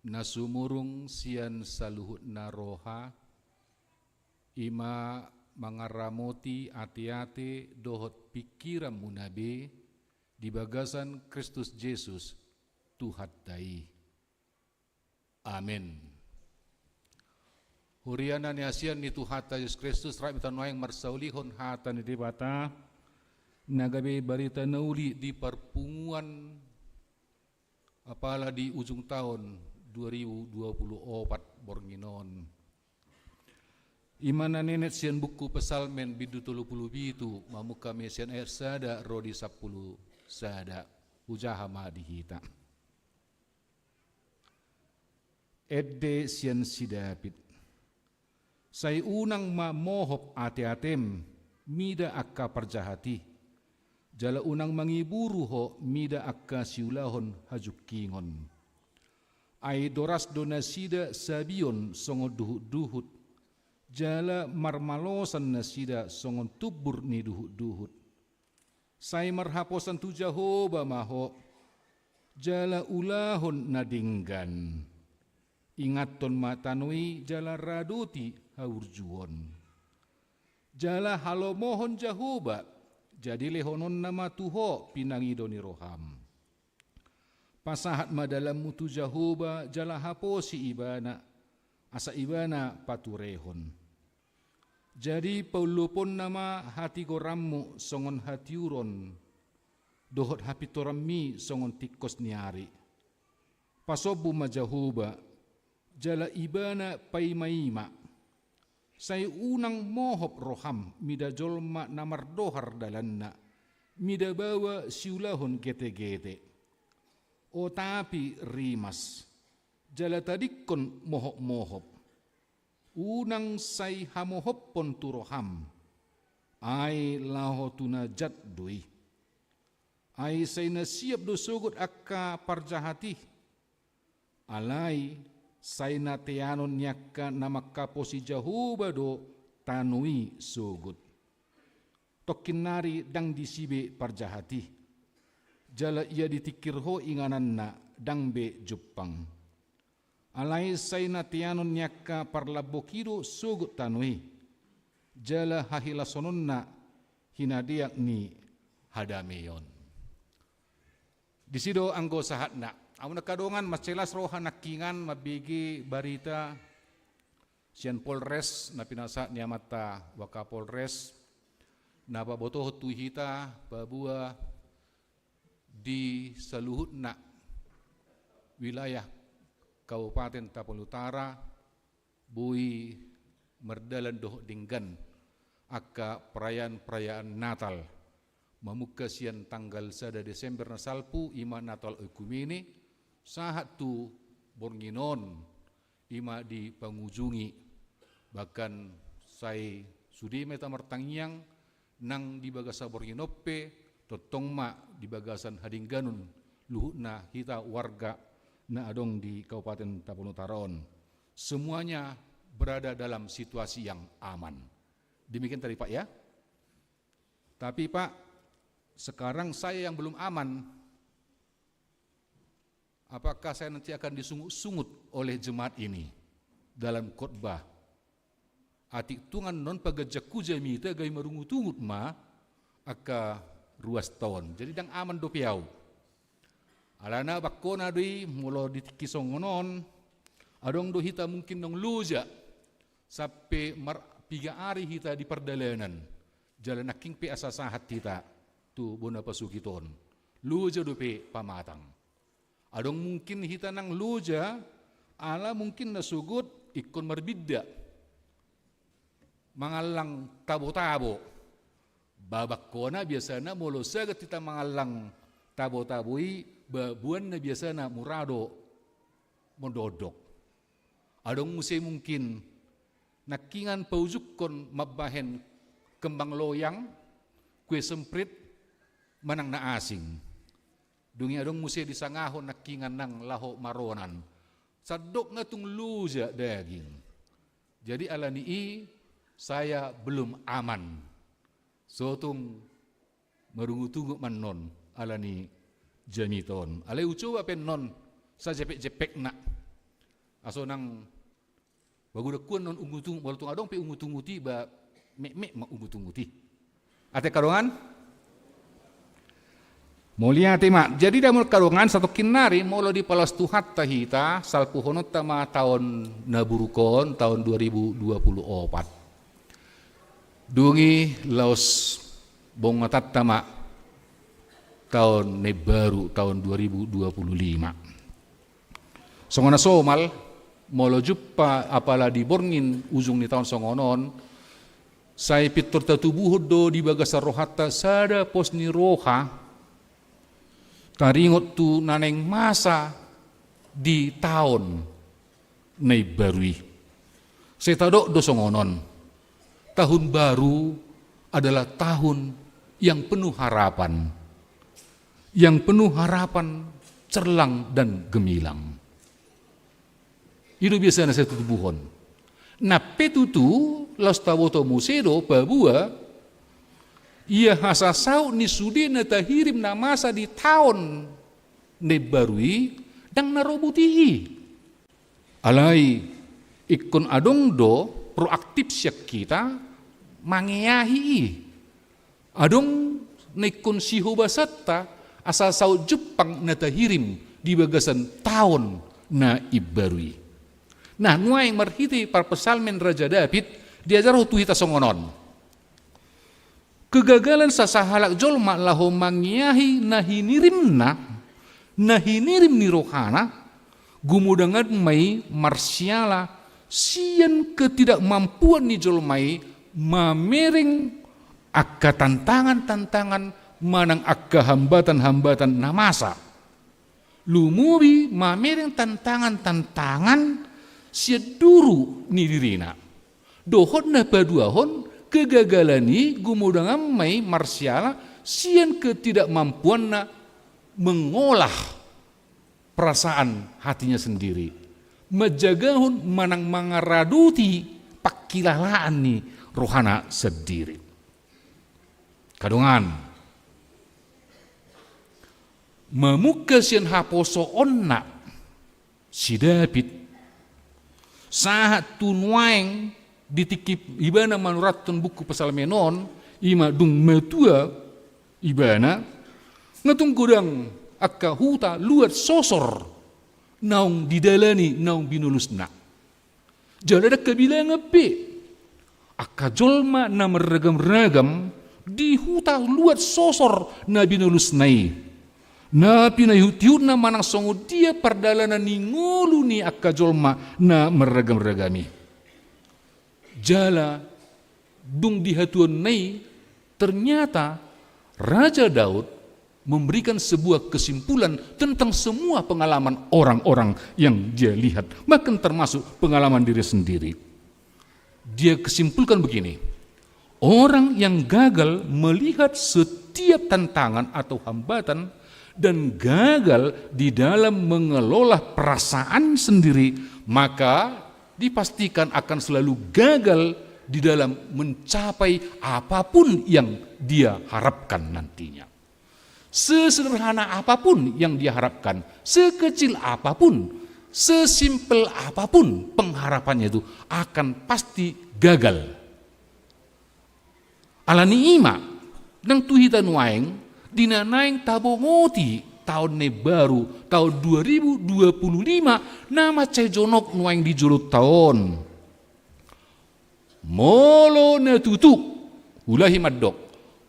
na sumurung sian saluhutna roha, i ma mangaramoti ateate dohot pingkiranmuna be di bagasan Kristus Jesus, Tuhanta i. Amen. Huria na niasian ni Tuhanta Jesus Kristus, rap hita nuaeng marsaulihon hata ni Debata, na gabe barita na uli di parpunguan apala di ujung taon dua ribu dua puluh opat borngin on. I ma na nenet sian buku Psalmen bindu tolu puluh pitu, mamungka ma sian ayat sada ro di sampulu sada. Hujaha ma di hita. Ende sian si David. Sai unang ma mohop ateatem mida angka parjahat i, jala unang mangiburu ho mida angka siulahon hajungkingon. Ai doras do nasida sabion songon duhutduhut, jala marmalosan nasida songon tumbur ni duhutduhut. Sai marhaposan tu Jahowa ma ho, jala ulahon na denggan. Ingathon ma tano i jala radoti haurjuon. Jala halomohon Jahowa, jadi lehononna ma tu ho pinangido ni roham. Pasahat ma dalanmu tu Jahowa jala haposi Ibana, asa Ibana paturehon. Jadi paulluponna ma hatigoranmu songon hatiuron, dohot hapintoranmi songon tingkos ni ari. Pasombu ma Jahowa, jala Ibana paimaima. Sai unang mohop roham mida jolma na mardohar dalanna, mida baoa siulahon getegete. O tapi rimas, jala tadingkon mohopmohop. Unang sai hamohophon tu roham, ai laho tu na jat do i. Ai sai na siap do sogot angka parjahat i. Alai sai na teanon ni angka na manghaposi Jahowa do tano i sogot. Tongkin nari ndang disi be parjahat i. Jala ia ditingkir ho ingananna ndang be jumpang. Alai sai na teanon ni angka parlambok i do sogot tano i. Jala hahilasononna hinadeak ni hadameon. Disi do anggo sahatna. Amun angka dongan, mansai las roha nangkiningan mambege barita sian Polres na pinasahat ni amanta Wakapolres, na pabotohon tu hita bahwa di saluhutna wilayah Kabupaten Tapanuli Utara, boi mardalan dohot denggan angka perayaan-perayaan Natal. Mamungka sian tanggal sada Desember na salpu, i ma Natal Oikumene, sahat tu borngin on, i ma di pangujungi. Bahkan sai sude ma hita martangiang, nang di bagasan borngin on pe, tongtong ma di bagasan hadengganon luhutna hita warga na adong di Kabupaten Tapanuli Utara on. Semuanya berada dalam situasi yang aman. Demikian tadi, Pak, ya. Tapi, Pak, sekarang saya yang belum aman. Apakah saya nanti akan disungut-sungut oleh jemaat ini dalam khotbah? Atik tung annon paganjangku jamita gabe marungutungut ma angka ruas taon. Jadi ndang aman dope au. Alana bangkona do i molo di tingki songon on, adong do hita mungkin naung loja sampe mar-, piga ari hita di pardalanan. Jala nangkin pe asa sahat hita tu bona pasogit on. Loja dope pamatang. Adong mungkin hita nang loja, ala mungkin na sogot ingkon marbinda. Mangallang tabo-tabo. Ba bangkona biasana molo sagat hita mangallang tabo-tabo i, ba boanna biasana mura do mondodok. Adong muse mungkin nangkiningan paujungkon mambahen kembang loyang, kue semprit, manang na asing. Dung i adong muse disangahon nangkiningan nang laho maronan. Sandok nga tung loja daging. Jadi alani i saya belum aman. So tung marungutungut ma annon alani jamita on. Alai hucoba pe annon sajepek-jepekna. Aso nang bagudakuan non ungutung, molo tung adong pe ungutungut i ba mekmek ma ungutungut i. Ate angka dongan? Mauliate ma. Jadi damang angka dongan, satongkin nari molo dipalaos Tuhanta hita, salpuhononta ma taon na buruk on, taon dua ribu dua puluh opat. Dung i laos bongatanta ma taon na imbaru, taon dua ribu dua puluh lima. Songon na somal, molo jumpa apala di borngin ujung ni taon songon on, sai pintor tatubuhon do di bagasan rohanta sada pos ni roha, taringot tu na naeng masa di taon na imbaru i. Sai tadok do songon on, tahun baru adalah tahun yang penuh harapan, yang penuh harapan cerlang dan gemilang. I do biasana sai tatubuhon. Na pe tutu, laos taboto muse do paboa ia hasasaut ni sude na tahirim na masa di taon na imbaru i, ndang na ro buti i. Alai ingkon adong do proaktif sian hita mangeahi i. Adong na ingkon sihobasanta asa saut jumpang na tahirim di bagasan taon na imbaru i. Nah, nuaeng marhite parpsalmen Raja Daud diajarhon tu hita songon on. Kegagalan sasahalak jolma laho mangeahi na hinirimna, na hinirim ni rohana, gumodangan ma i marsiala sian ketidakmampuan ni jolma i mamereng angka tantangan-tantangan manang angka hambatan-hambatan na masa. Lumobi mamereng tantangan-tantangan sian duru ni dirina. Dohot na paduahon, kegagalan i gumodangan ma i marsiala sian ketidakmampuanna mengolah perasaan hatinya sendiri, manjagahon manang mangaradoti pangkilalaan ni rohana sendiri. Angka dongan, mamungka sian haposoonna si Daud sahat tu nuaeng di tingki ibana manurathon buku Psalmen on, i ma dung matua ibana, nga tung godang angka huta luat sosor naung didalani, naung binolusna. Jala ndang habilangan be angka jolma na marragam-ragam di huta luat sosor na binolusna i. Na pinaihut-ihutna manang songon dia pardalanan ni ngolu ni angka jolma na marragam-ragam i. Jala dung di hatuaonna i, ternyata Raja Daud memberikan sebuah kesimpulan tentang semua pengalaman orang-orang yang dia lihat, bahkan termasuk pengalaman diri sendiri. Dia kesimpulkan begini, orang yang gagal melihat setiap tantangan atau hambatan dan gagal di dalam mengelola perasaan sendiri, maka dipastikan akan selalu gagal di dalam mencapai apapun yang dia harapkan nantinya. Sesederhana apapun yang dia harapkan, sekecil apapun, sesimpel apapun pengharapannya itu, akan pasti gagal. Alani i ma, nang tu hita nuaeng, di na naeng tabongoti taon na imbaru, taon dua ribu dua puluh lima, na mansai jonok nuaeng di jolonta on. Molo na tutu, ulahi mandok,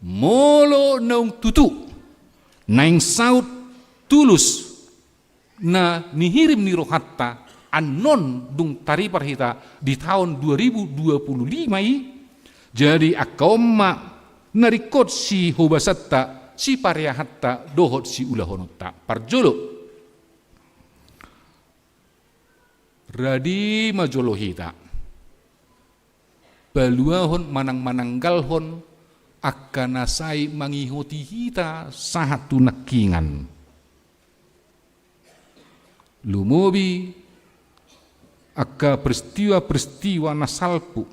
molo naung tutu naeng saut tulus na nihirim ni rohanta, annon dung taripar hita di taon dua ribu dua puluh lima i, jadi angka on ma na ringkot sihobasanta, sipareahanta dohot siulahononta. Parjolo, radi ma jolo hita paluahon manang mananggalhon angka na sai mangihoti hita sahat tu nangkiningan. Lumobi angka peristiwa-peristiwa na salpu,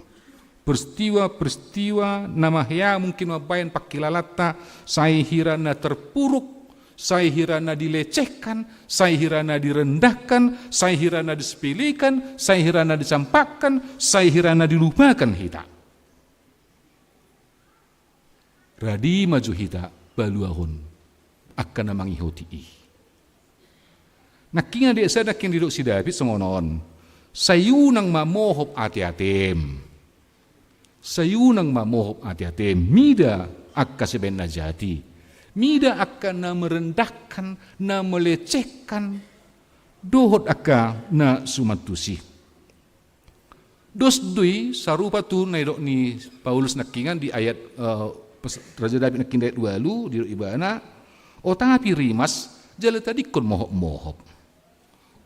peristiwa-peristiwa na mahea mungkin mambahen pangkilalaanta sai hira na terpuruk Sai hira na dilecehkan, sai hira na direndahkan, sai hira na disepelekan, sai hira na dicampakkan, sai hira na dilupakan hita. Radi ma jo hita paluahon angka na mangihoti i. Nangkin di asa nangkin didok si David songon on. Sai unang ma mohop ateatem. Sai unang ma mohop ateatem. Mida angka sibaen na jahat i. Mida angka na merendahkan, na melecehkan. Dohot angka na suman tusi. Dos do i sarupa tu na nidok ni Paulus nangkiningan di ayat, eh, pes-, Raja David nangkin di ayat ualu, didok ibana, o tapi rimas, jala tadingkon mohop-mohop.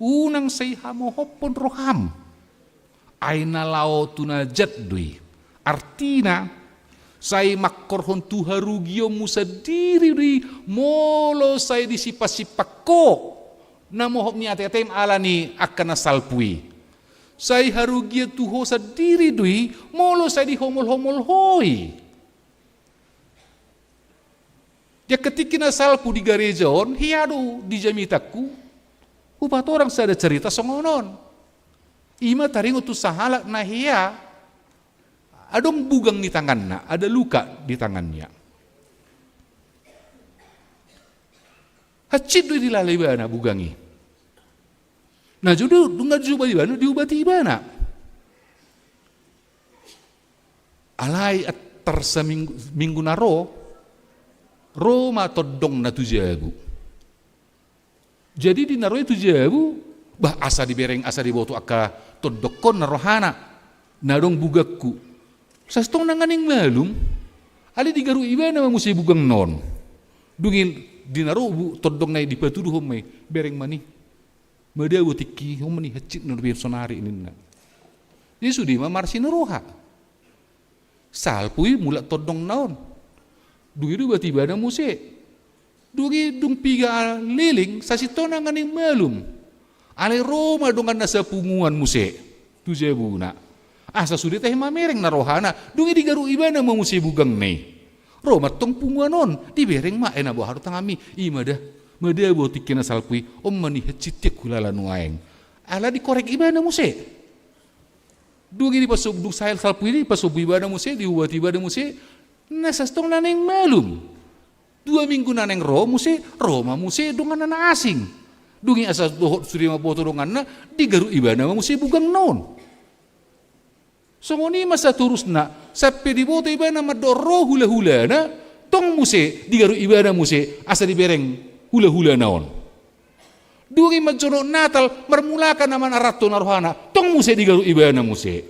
Unang sai hamohophon roham. Ai na laho tu na jat do i. Artina, sai mangkorhon tu harugionmu sandiri do i, molo sai disimpang-simpang ho na mohop ni ateatem ala ni angka na salpu i. Sai harugian tu ho sandiri do i, molo sai dihomol-homol ho i. Di angka tingki na salpu di gareja on, hea do di jamitangku, hupatorang sada cerita songon on. I ma taringot tu sahalak na hea, adong bugang ni tanganna, ada luka di tangannya. Hansit do i dilala ibana bugang i. Na jo do, dung na diubati ibana, diubati ibana. Alai antar saminggu, minggu na ro, ro ma tondongna tu jabu. Jadi di na ro i tu jabu, bah, asa dibereng, asa diboto angka tondongkon na rohana, na adong bugangku. Sasintongna nunga naeng malum, alai digaruk ibana ma muse bugangna on. Dung i di na ro bu-, tondongna i dipatuduhon ma i, bereng ma ni. Madao tingki, on ma ni hansit na dope sonari ninna. Jadi sude ma marsinuruha. Salpu i mulak tondongna on. Dung i diubati ibana muse. Dung i dung piga liling, sasintongna nunga naeng malum. Alai ro ma donganna sapunguan muse tu jabuna. Asa sude tahe mamereng na rohana, dung i digaruk ibana ma muse bugangna i. Ro ma tong punguan on, dibereng ma, e na boha do tanganmi, i ma da. Madao tingki na salpu i, on ma ni hansit tiak hulala nuaeng. Ala dikorek ibana muse. Dung i dipasobu, dung sae salpu i dipasombu ibana muse, diubati ibana muse, na sasintongna naeng malum. Dua minggu na naeng ro muse, ro ma muse donganna na asing. Dung i asa dohot sude mamboto donganna, digaruk ibana ma muse bugangna on. Songon i ma saterusna, sampe diboto ibana mandok ro hulahulana, tong muse digaruk ibana muse, asa dibereng hulahulana on. Dung i manjonok Natal, marmulakan na manaranto na rohana, tong muse digaruk ibana muse.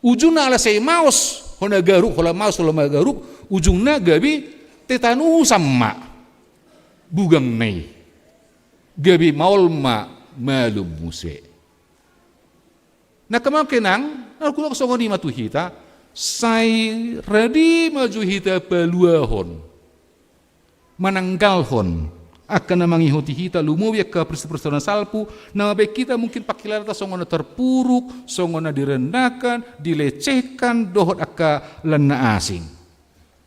Ujungna ala sai maos, hona garuk, holan maos, holan magaruk, ujungna gabe tetanusan ma bugangna i. Gabe maol ma malum muse. Na kemungkinan, na hudok songon i ma tu hita, sai radi ma jo hita paluahon. Mananggalhon angka na mangihoti hita, lumobi angka peristiwa-peristiwa na salpu, na mambahen hita mungkin pangkilalaan ta songon na terpuruk, songon na direndahkan, dilecehkan, dohot angka lan na asing.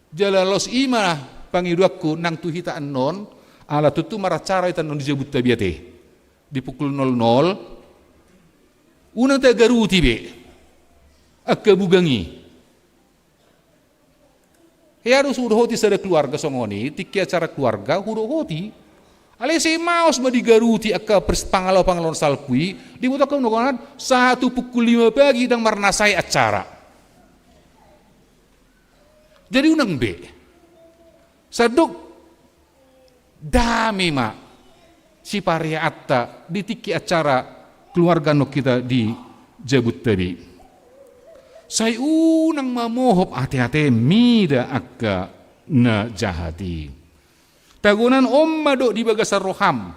Jala laos i ma pangidoanku nang tu hita annon, ala tontu maracara hita annon di jabunta be ate. Di pukul nol nol, unang tagaruti be angka bugang i. Hea do hudohoti sada keluarga songon i, tingki acara keluarga hudohoti. Alai sai maos ma digaruti angka pers-, pangalo-, pangalaoan salpu i, diboto angka dongan, sahat tu pukul lima pagi ndang marnasai acara. Jadi unang be. Sandok dame ma sipariaanta di tingki acara keluarga annon hita di jabunta be. Sai unang ma mohop ateate mida angka na jahat i. Tagonan on ma dohot di bagasan roham.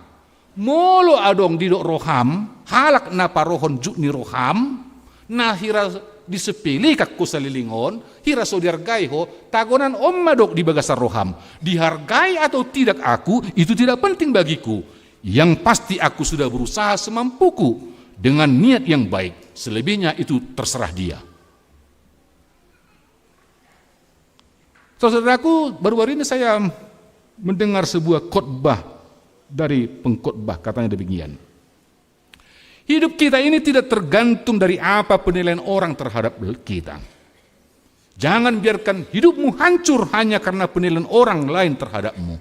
Molo adong didok roham, halak na parohon jut ni roham, na hira disepelekan ho saleleng on, hira so dihargai ho, tagonan on ma dohot di bagasan roham. Dihargai atau tidak aku, itu tidak penting bagiku. Yang pasti aku sudah berusaha semampuku dengan niat yang baik. Selebihnya itu terserah dia. Saudaraku, baru-baru ini saya mendengar sebuah khotbah dari pengkhotbah, katanya demikian. Hidup kita ini tidak tergantung dari apa penilaian orang terhadap kita. Jangan biarkan hidupmu hancur hanya karena penilaian orang lain terhadapmu.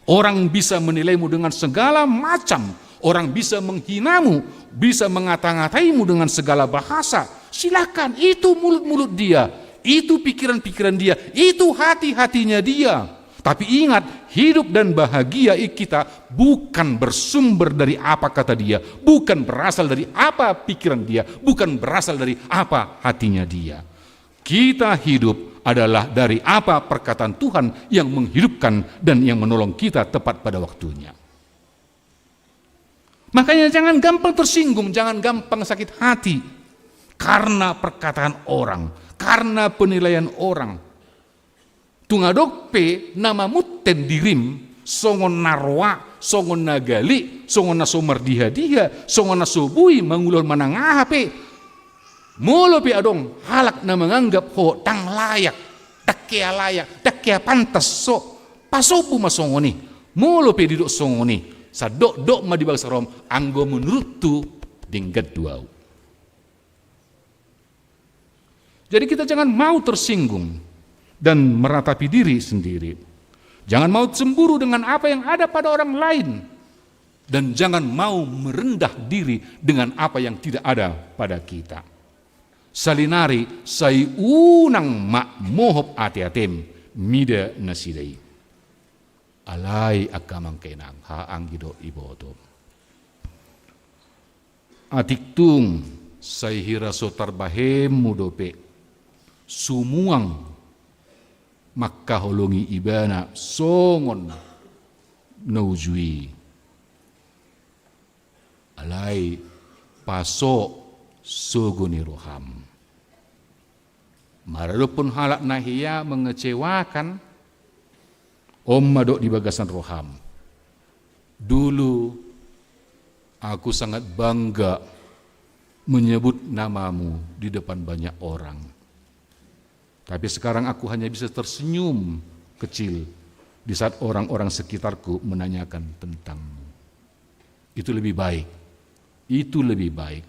Orang bisa menilaimu dengan segala macam. Orang bisa menghinamu, bisa mengata-ngataimu dengan segala bahasa. Silakan, itu mulut-mulut dia, itu pikiran-pikiran dia, itu hati-hatinya dia. Tapi ingat, hidup dan bahagia i kita bukan bersumber dari apa kata dia, bukan berasal dari apa pikiran dia, bukan berasal dari apa hatinya dia. Kita hidup adalah dari apa perkataan Tuhan yang menghidupkan dan yang menolong kita tepat pada waktunya. Makanya jangan gampang tersinggung, jangan gampang sakit hati karena perkataan orang, karena penilaian orang. Tung adong pe na mamutten dirim, songon na roa, songon na galik, songon na so mardiha-diha, songon na so boi mangulahon manang aha pe. Molo pe adong halak na manganggap ho ndang layak, ndang hea layak, ndang hea pantas, so, pasombu ma songon i. Molo pe didok songon i, sandok-dok ma di bagasan roham, anggo menurutku denggan do au. Jadi kita jangan mau tersinggung dan meratapi diri sendiri. Jangan mau cemburu dengan apa yang ada pada orang lain. Dan jangan mau merendah diri dengan apa yang tidak ada pada kita. Salinari sai unang ma mohop ate-atem mida nasida i. Alai angka amang inang, haha anggi dohot iboto, atik tung sai hira so tarbahenmu dope sumuang mangkaholongi ibana songon na uju i. Alai paso sogo ni roham. Maradophon halak na hea, mengecewakan, on ma dok di bagasan roham. Dulu aku sangat bangga menyebut namamu di depan banyak orang. Tapi sekarang aku hanya bisa tersenyum kecil di saat orang-orang sekitarku menanyakan tentangmu. Itu lebih baik. Itu lebih baik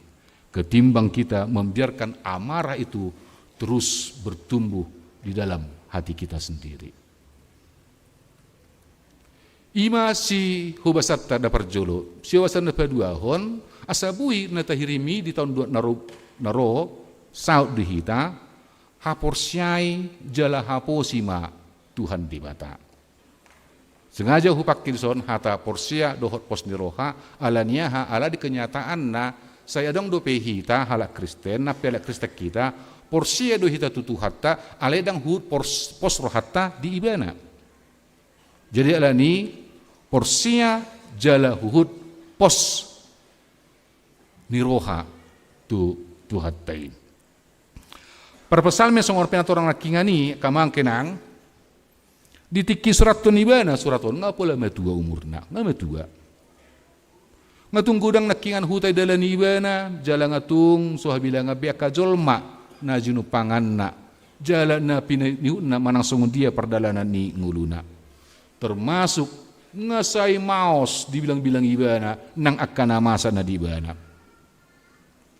ketimbang kita membiarkan amarah itu terus bertumbuh di dalam hati kita sendiri. I ma sihobasanta na parjolo, sihobasan na paduahon, asa boi na tahirim i di taon dua na ro, na ro, saut di hita, haporseai jala haposi ma Tuhan Debata. Sengaja hupake dison hata porsea dohot pos ni roha, ala ni aha, ala di kenyataanna, sai adong dope hita halak Kristen, na pe halak Kristen hita, porsea do hita tu Tuhanta, alai ndang huhut pos, pos rohanta di Ibana. Jadi ala ni porsea jala huhut pos ni roha tu Tuhanta i. Parpsalmen songon pinatorang nangkiningan i, angka amang inang, di tingki surathon ibana, surathon nga pola matua umurna, nga matua. Nga tung godang nangkiningan huta didalani ibana, jala nga tung so habilangan be angka jolma na jinumpanganna, jala na pinanihutna manang songon dia pardalanan ni ngoluna. Termasuk nga sai maos dibilang-bilang ibana nang angka na masa na di ibana.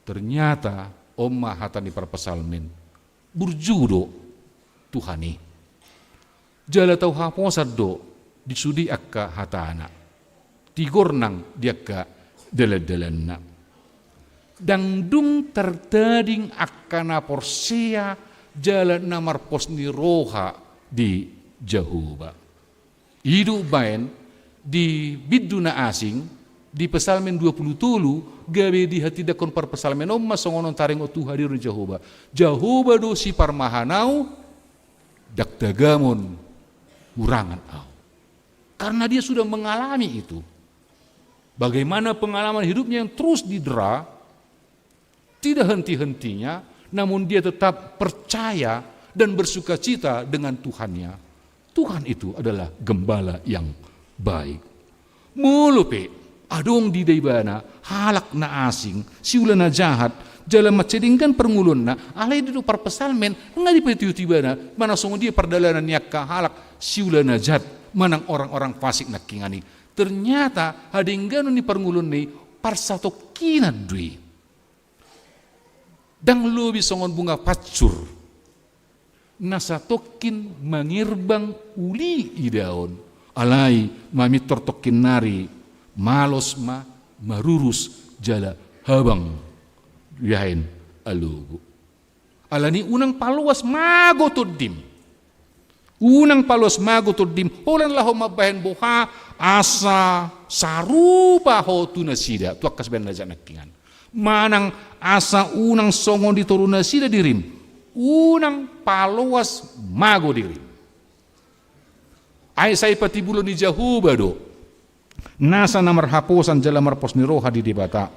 Ternyata on ma hata ni parpsalmen, burju do Tuhan i. Jala tau haposan do di sude angka hatana. Tigor nang di angka dalan-dalanna. Ndang dung tartading angka na porsea jala na marpos ni roha di Jahowa. I do umbaen di bindu na asing, di Psalmen dua pulu tolu, gabe dihatindanghon parpsalmen on ma songon on taringot tu hadiron ni Jahowa. Jahowa do siparmahan au, ndang tagamon hurangan au. Karena dia sudah mengalami itu. Bagaimana pengalaman hidupnya yang terus didera, tidak henti-hentinya, namun dia tetap percaya dan bersukacita dengan Tuhannya. Tuhan itu adalah gembala yang baik. Molo pe adong diida ibana halak na asing, siula na jahat, jala mansai denggan parngoluonna, alai didok parpsalmen, nga dipatihut ibana manang songon dia pardalanan ni angka halak siula na jahat manang orang-orang fasik nangkiningan i. Ternyata hadengganon ni parngoluonna i parsatongkinan do i. Ndang lobi songon bunga pansur na satongkin mangerbang uli idaon, alai mamintor tongkin nari malos ma marurus jala habang bahen alogo. Alani unang paloas mago tondim. Unang paloas mago tondim, holan laho mambahen boha asa sarupa ho tu nasida, tu angka sibahen na janakkingan. Manang asa unang songon di toru nasida dirim, unang paloas mago dirim. Ai sai patibulon ni Jahowa do nasa na marhaposan jala marpos ni roha di Debata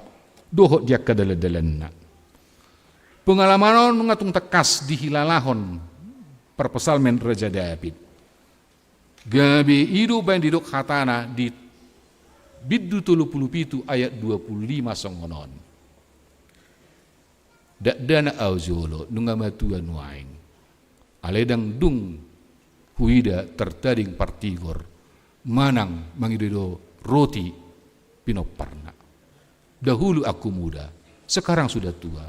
dohot di angka dalandalanna. Pengalaman on nunga tung tangkas dihilalahon parpsalmen Raja David. Gabe i do baen didok hatana di bindu tolu pulu pitu ayat dua pulu lima songon on. Dakdanak ahu jolo, nunga matua nuaeng. Alai ndang dung huida tartading partigor manang mangido-ido roti pinomparna. Dahulu aku muda, sekarang sudah tua,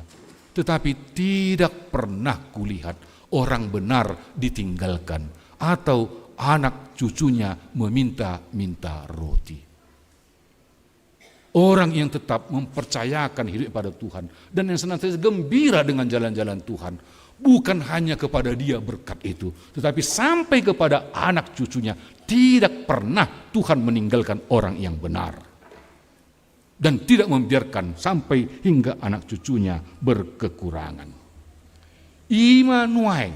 tetapi tidak pernah kulihat orang benar ditinggalkan atau anak cucunya meminta-minta roti. Orang yang tetap mempercayakan hidup pada Tuhan dan yang senantiasa gembira dengan jalan-jalan Tuhan, bukan hanya kepada dia berkat itu, tetapi sampai kepada anak cucunya. Tidak pernah Tuhan meninggalkan orang yang benar dan tidak membiarkan sampai hingga anak cucunya berkekurangan. I ma nuaeng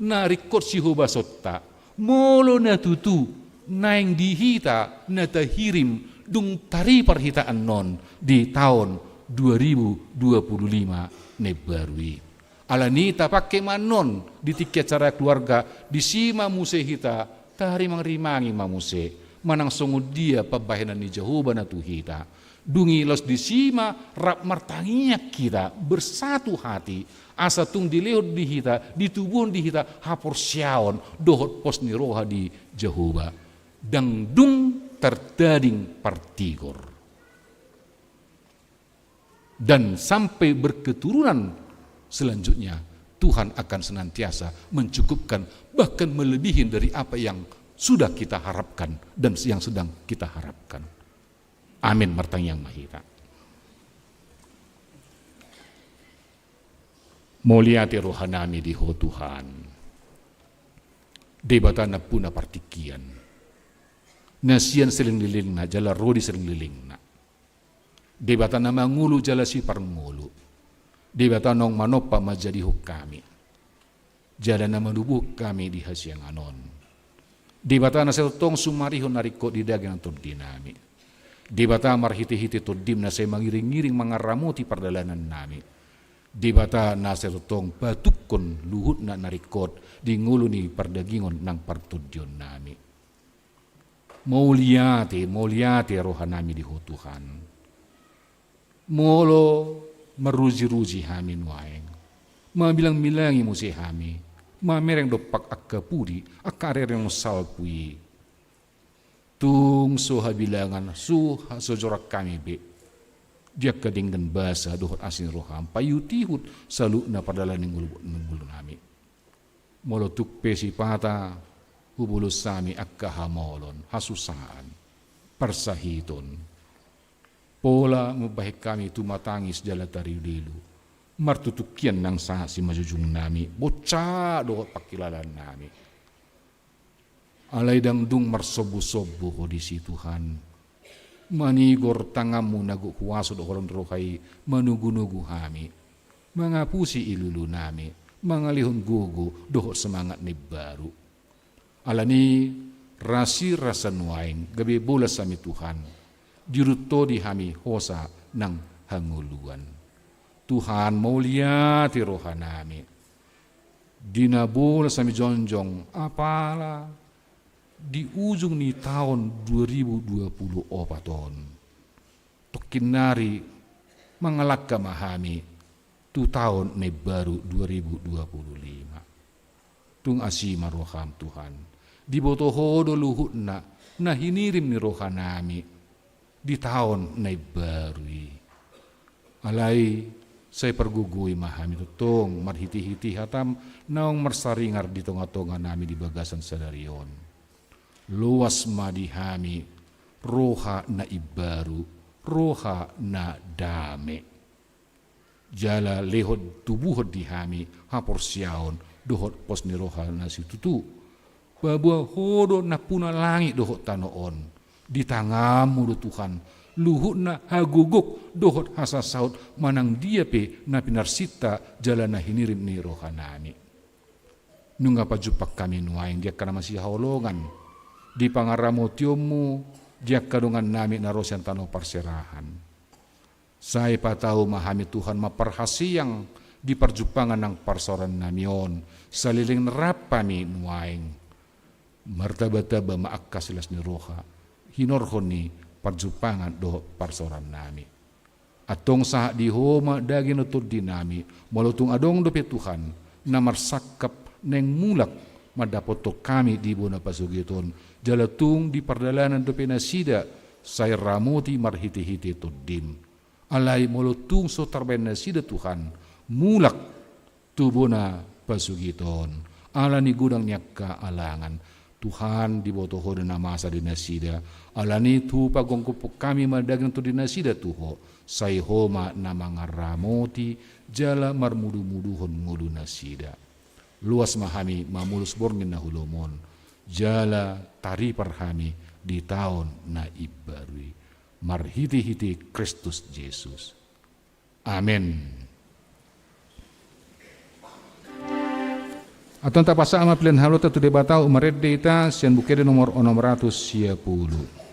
na ringkot sihobasonta, molo na tutu naeng di hita na tahirim dung taripar hita annon di taon dua ribu dua pulu lima na imbaru i. Alani tapangke ma annon di tingki acara keluarga, disi ma muse hita tarimang-rimangi ma muse manang songon dia pambahenan ni Jahowa na tu hita. Dung i laos disi ma rap martangiang hita bersatu hati, asa tung dilehon di hita, ditubuhon di hita haporseaon dohot pos ni roha di Jahowa. Ndang dung tartading partigor. Dan sampai berketurunan selanjutnya, Tuhan akan senantiasa mencukupkan, bahkan melebihi dari apa yang sudah kita harapkan dan yang sedang kita harapkan. Amin. Martangiang ma hita. Mauliate rohanami di Ho Tuhan, Debata nampuna partingkian, na sian salelenglelengna jala ro di salelenglelengna. Debata na mangolu jala siparngolu. Debata naung manompa manjadihon hami jala na manubuhon hami di hasiangan on. Debata na sai tongtong sumarihon na ringkot di daging nang tondinami. Debata marhitehite Tondim na sai mangiringiring mangaramoti pardalanannami. Debata na sai tongtong patungkon luhutna na ringkot di ngolu ni pardagingon nang partondionnami. Mauliate, mauliate rohanami di Ho Tuhan. Molo marujiruji hami nuaeng, mamilangmilangi muse hami, mamereng dompak angka pudi, angka arirang salpu i, tung so habilangan, so, so jorak hami be di angka denggan basa dohot asi ni roham, paihutihut saluhutna pardalanan ni ngolu, ngolunami. Molo tung pe sipata hubolus hami angka hamaolon, hasusaan, parsahiton, pola mambahen hami tumatangis jala tariulilu, martutukian nang sahat simanjujungnami, bonsa dohot pangkilalaannami. Alai ndang dung marsombusombu Ho disi Tuhan, manigor tanganmu na gok huaso dohot holong ni roha i, manugunugu hami, mangapusi iluilunami, mangalehon gogo dohot semangat na imbaru. Alani i, rasirasa nuaeng gabe bolas hami Tuhan, diuduthon Ho di hami hosa nang hangoluan. Tuhan, mauliate rohanami di na bolas hami jongjong apala di ujung ni taon dua ribu dua pulu opat on. Tongkin nari mangalangka ma hami tu taon na imbaru dua ribu dua pulu lima. Tung asi ma roham Tuhan, diboto Ho do luhutna na hinirim ni rohanami di taon na imbaru i. Alai sai pargogoi ma hami tongtong marhitehite hatam naung marsaringar di tongatonganami di bagasan sadari on. Loas ma di hami roha na imbaru, roha na dame. Jala lehon tubuhon di hami haporseaon dohot pos ni roha na situtu. Paboa Ho do nampuna langit dohot tano on. Di tanganmu do Tuhan luhutna hagogok dohot hasasaut manang dia pe na pinarsinta jala na hinirim ni rohanami. Nunga pajumpang hami nuaeng di angka na masihaholongan di pangaramotionmu di angka dongannami na ro sian tano parserahan. Sai patau ma hami Tuhan mamparhaseang di parjumpangan nang parsaorannami on, saleleng rap hami nuaeng. Martabataba ma angka silas ni roha hinorhon ni parjumpangan dohot parsaorannami. Antong sahat di Ho ma daging dohot tondinami, molo tung adong dope Tuhan na marsangkap naeng mulak mandapothon hami di bona pasogit on, jala tung di pardalanan dope nasida sai ramoti marhitehite Tondim. Alai molo tung so tarbaen nasida Tuhan mulak tu bona pasogit on ala ni godang ni angka alangan, Tuhan, diboto Ho do na masa di nasida. Alani i tu pagophopon hami ma daging dohot tondi nasida tu Ho, sai Ho ma na mangaramoti jala marmudumuduhon ngolu nasida. Loas ma hami mamolus borngin na holom on jala taripar hami di taon na imbaru i. Marhitehite Kristus Jesus. Amen. Antong tapasahat ma pelean halota tu Debata, marende hita sian Buku Ende nomor onom ratus sia pulu.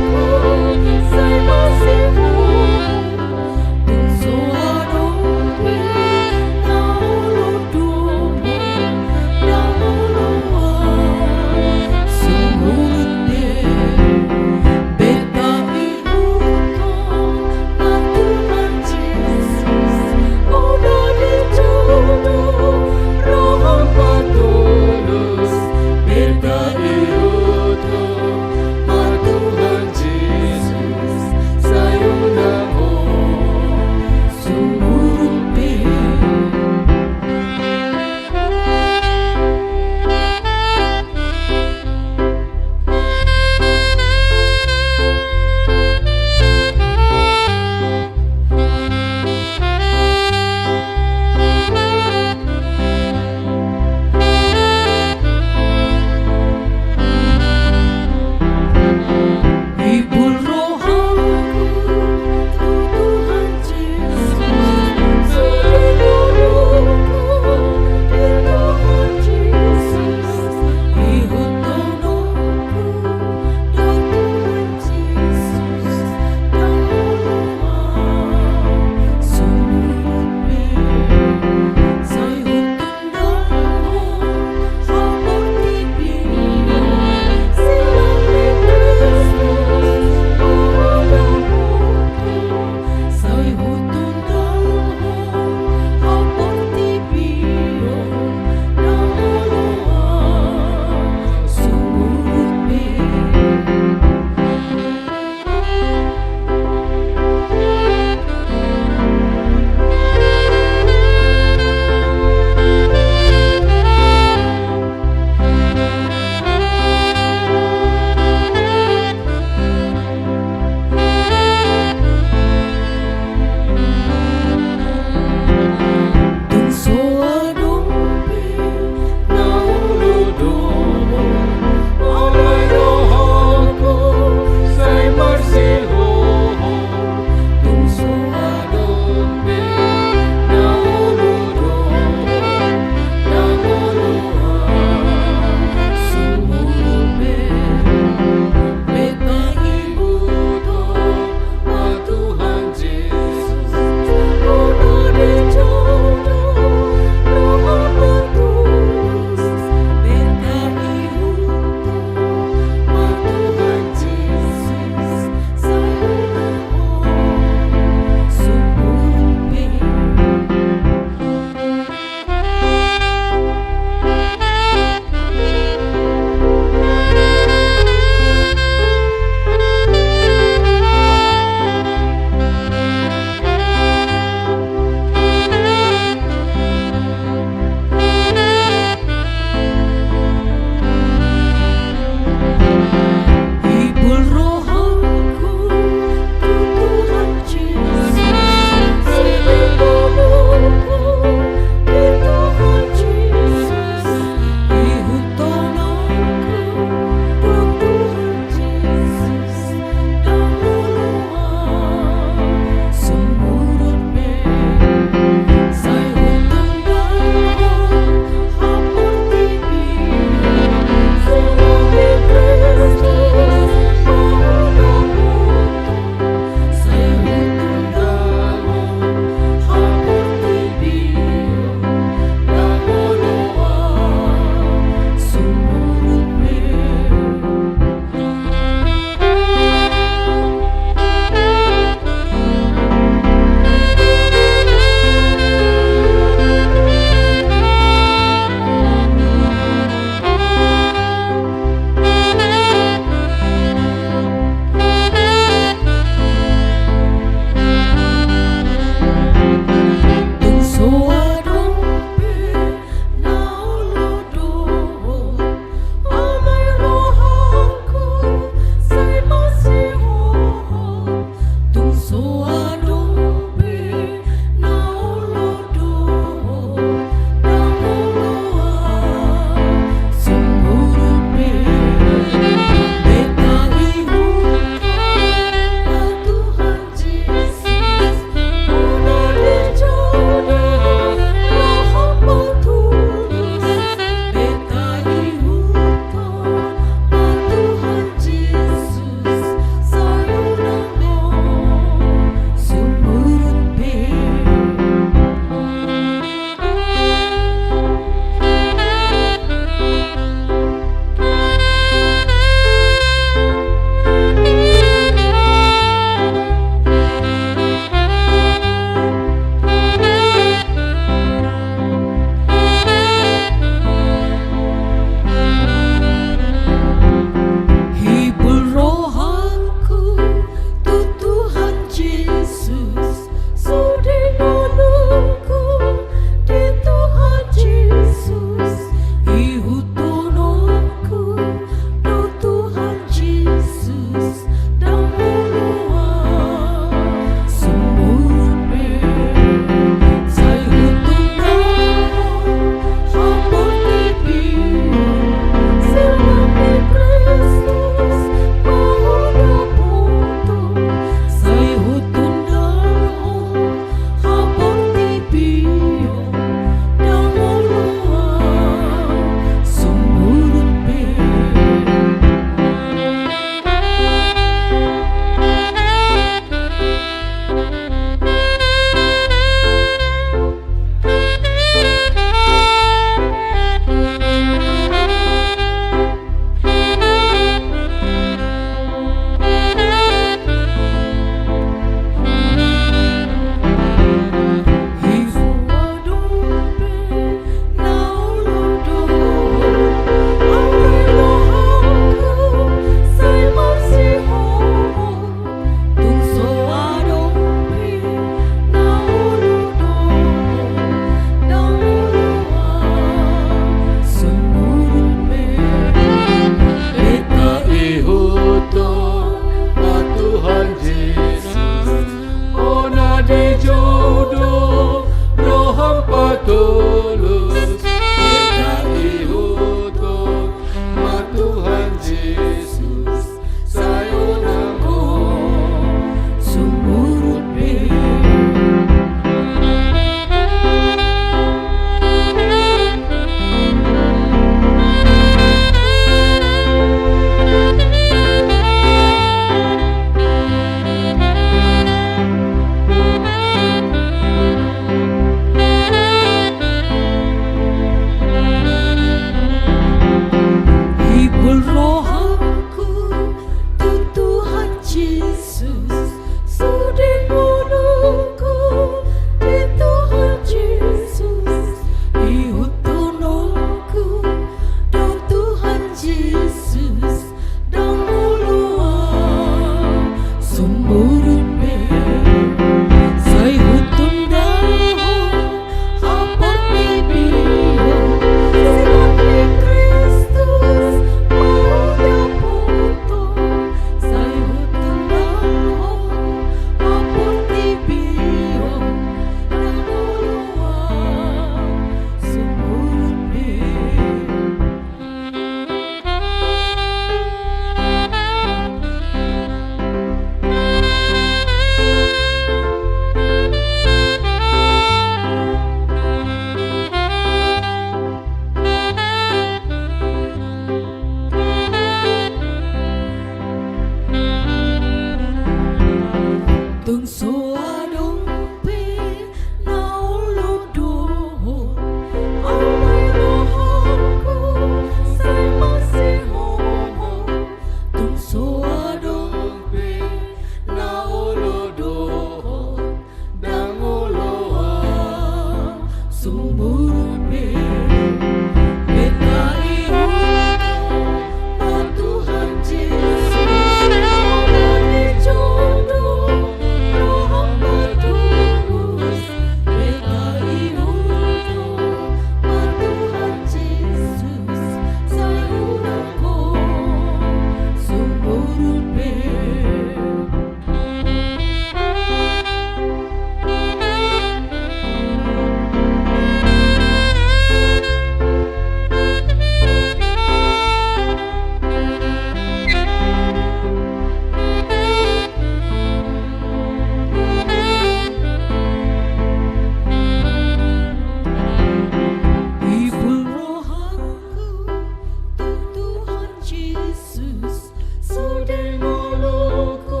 Jesus, so dengolongku,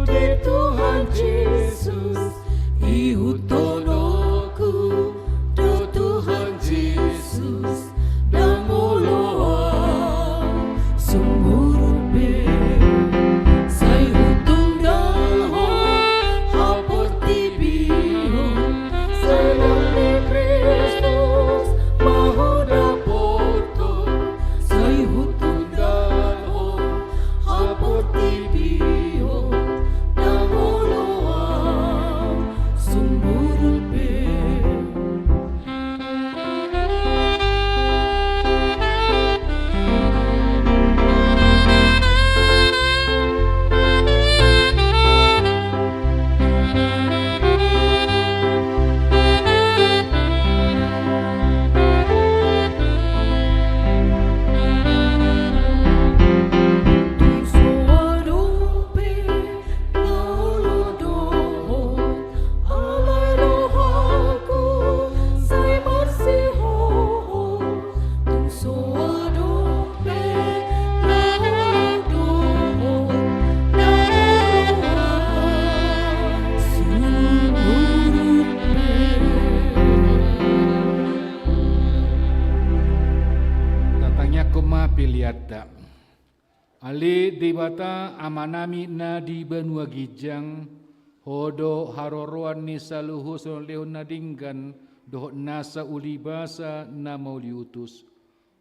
de Tuhan Jesus, ihuthononku, do Tuhan Jesus, dengolongku, sumurut be, sai hutundalhon, haportibion, sai dang ni Kristus, ma ho dapothon, sai hutundalhon, haportibion, dang olo au sumurut be. Tatangiangkon ma peleanta. Ale Debata Amanami na di banua ginjang, Ho do haroroan ni saluhut silehon na denggan dohot nasa ulibasa na mauliutus.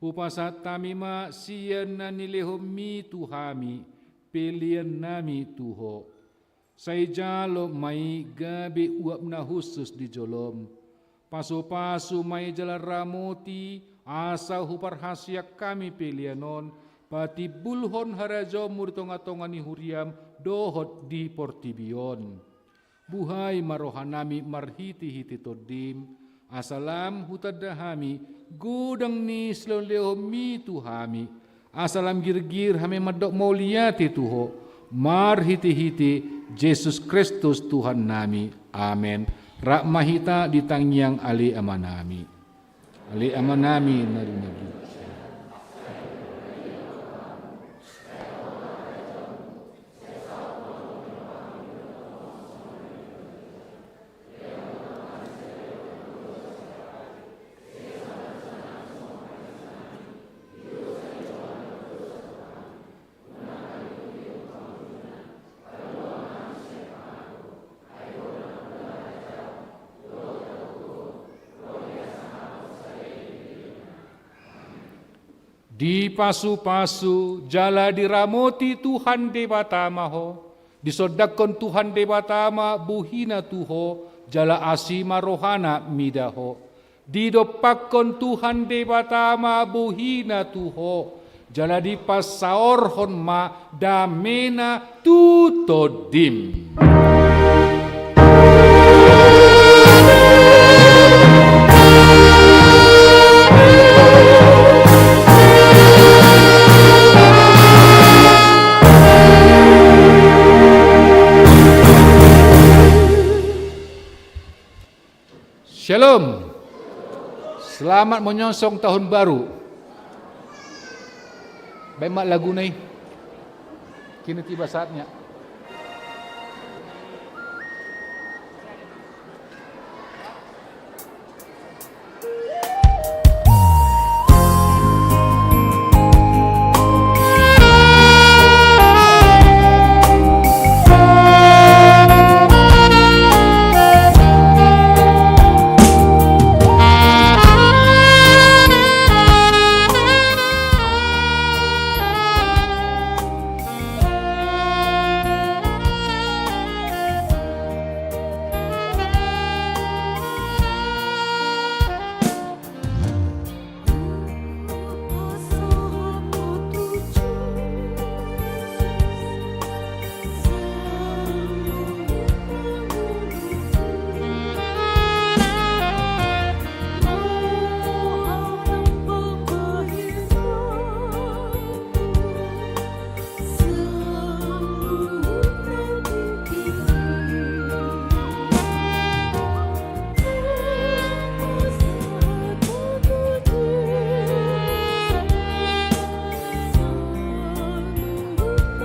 Hupasahat hami ma sian na nilehonMi tu hami, peleannami tu Ho. Sai jalo ma i gabe uap na hushus di joloM. Pasupasu ma i jala ramoti, asa huparhaseang hami pelean on patimbulhon harajaonMu di tongatonga ni huriaM dohot di portibi on. Buhai ma rohanami marhitehite TondiM, asa lam hutanda hami godang ni silehonlehonMi tu hami, asa lam girgir hami mandok mauliate tu Ho, marhitehite Jesus Kristus Tuhannami. Amen. Rap ma hita di tangiang Ale Amanami. Ale Amanami na di banua ginjang. Dipasupasu jala diramoti Tuhan Debata ma ho, disondangkon Tuhan Debata ma bohiNa tu ho, jala asi ma rohaNa mida ho. Didompakkon Tuhan Debata ma bohiNa tu ho, jala dipasaorhon ma dameNa tu tondim. Shalom. Selamat menyongsong tahun baru. Baen ma laguna i. Kini tiba saatnya.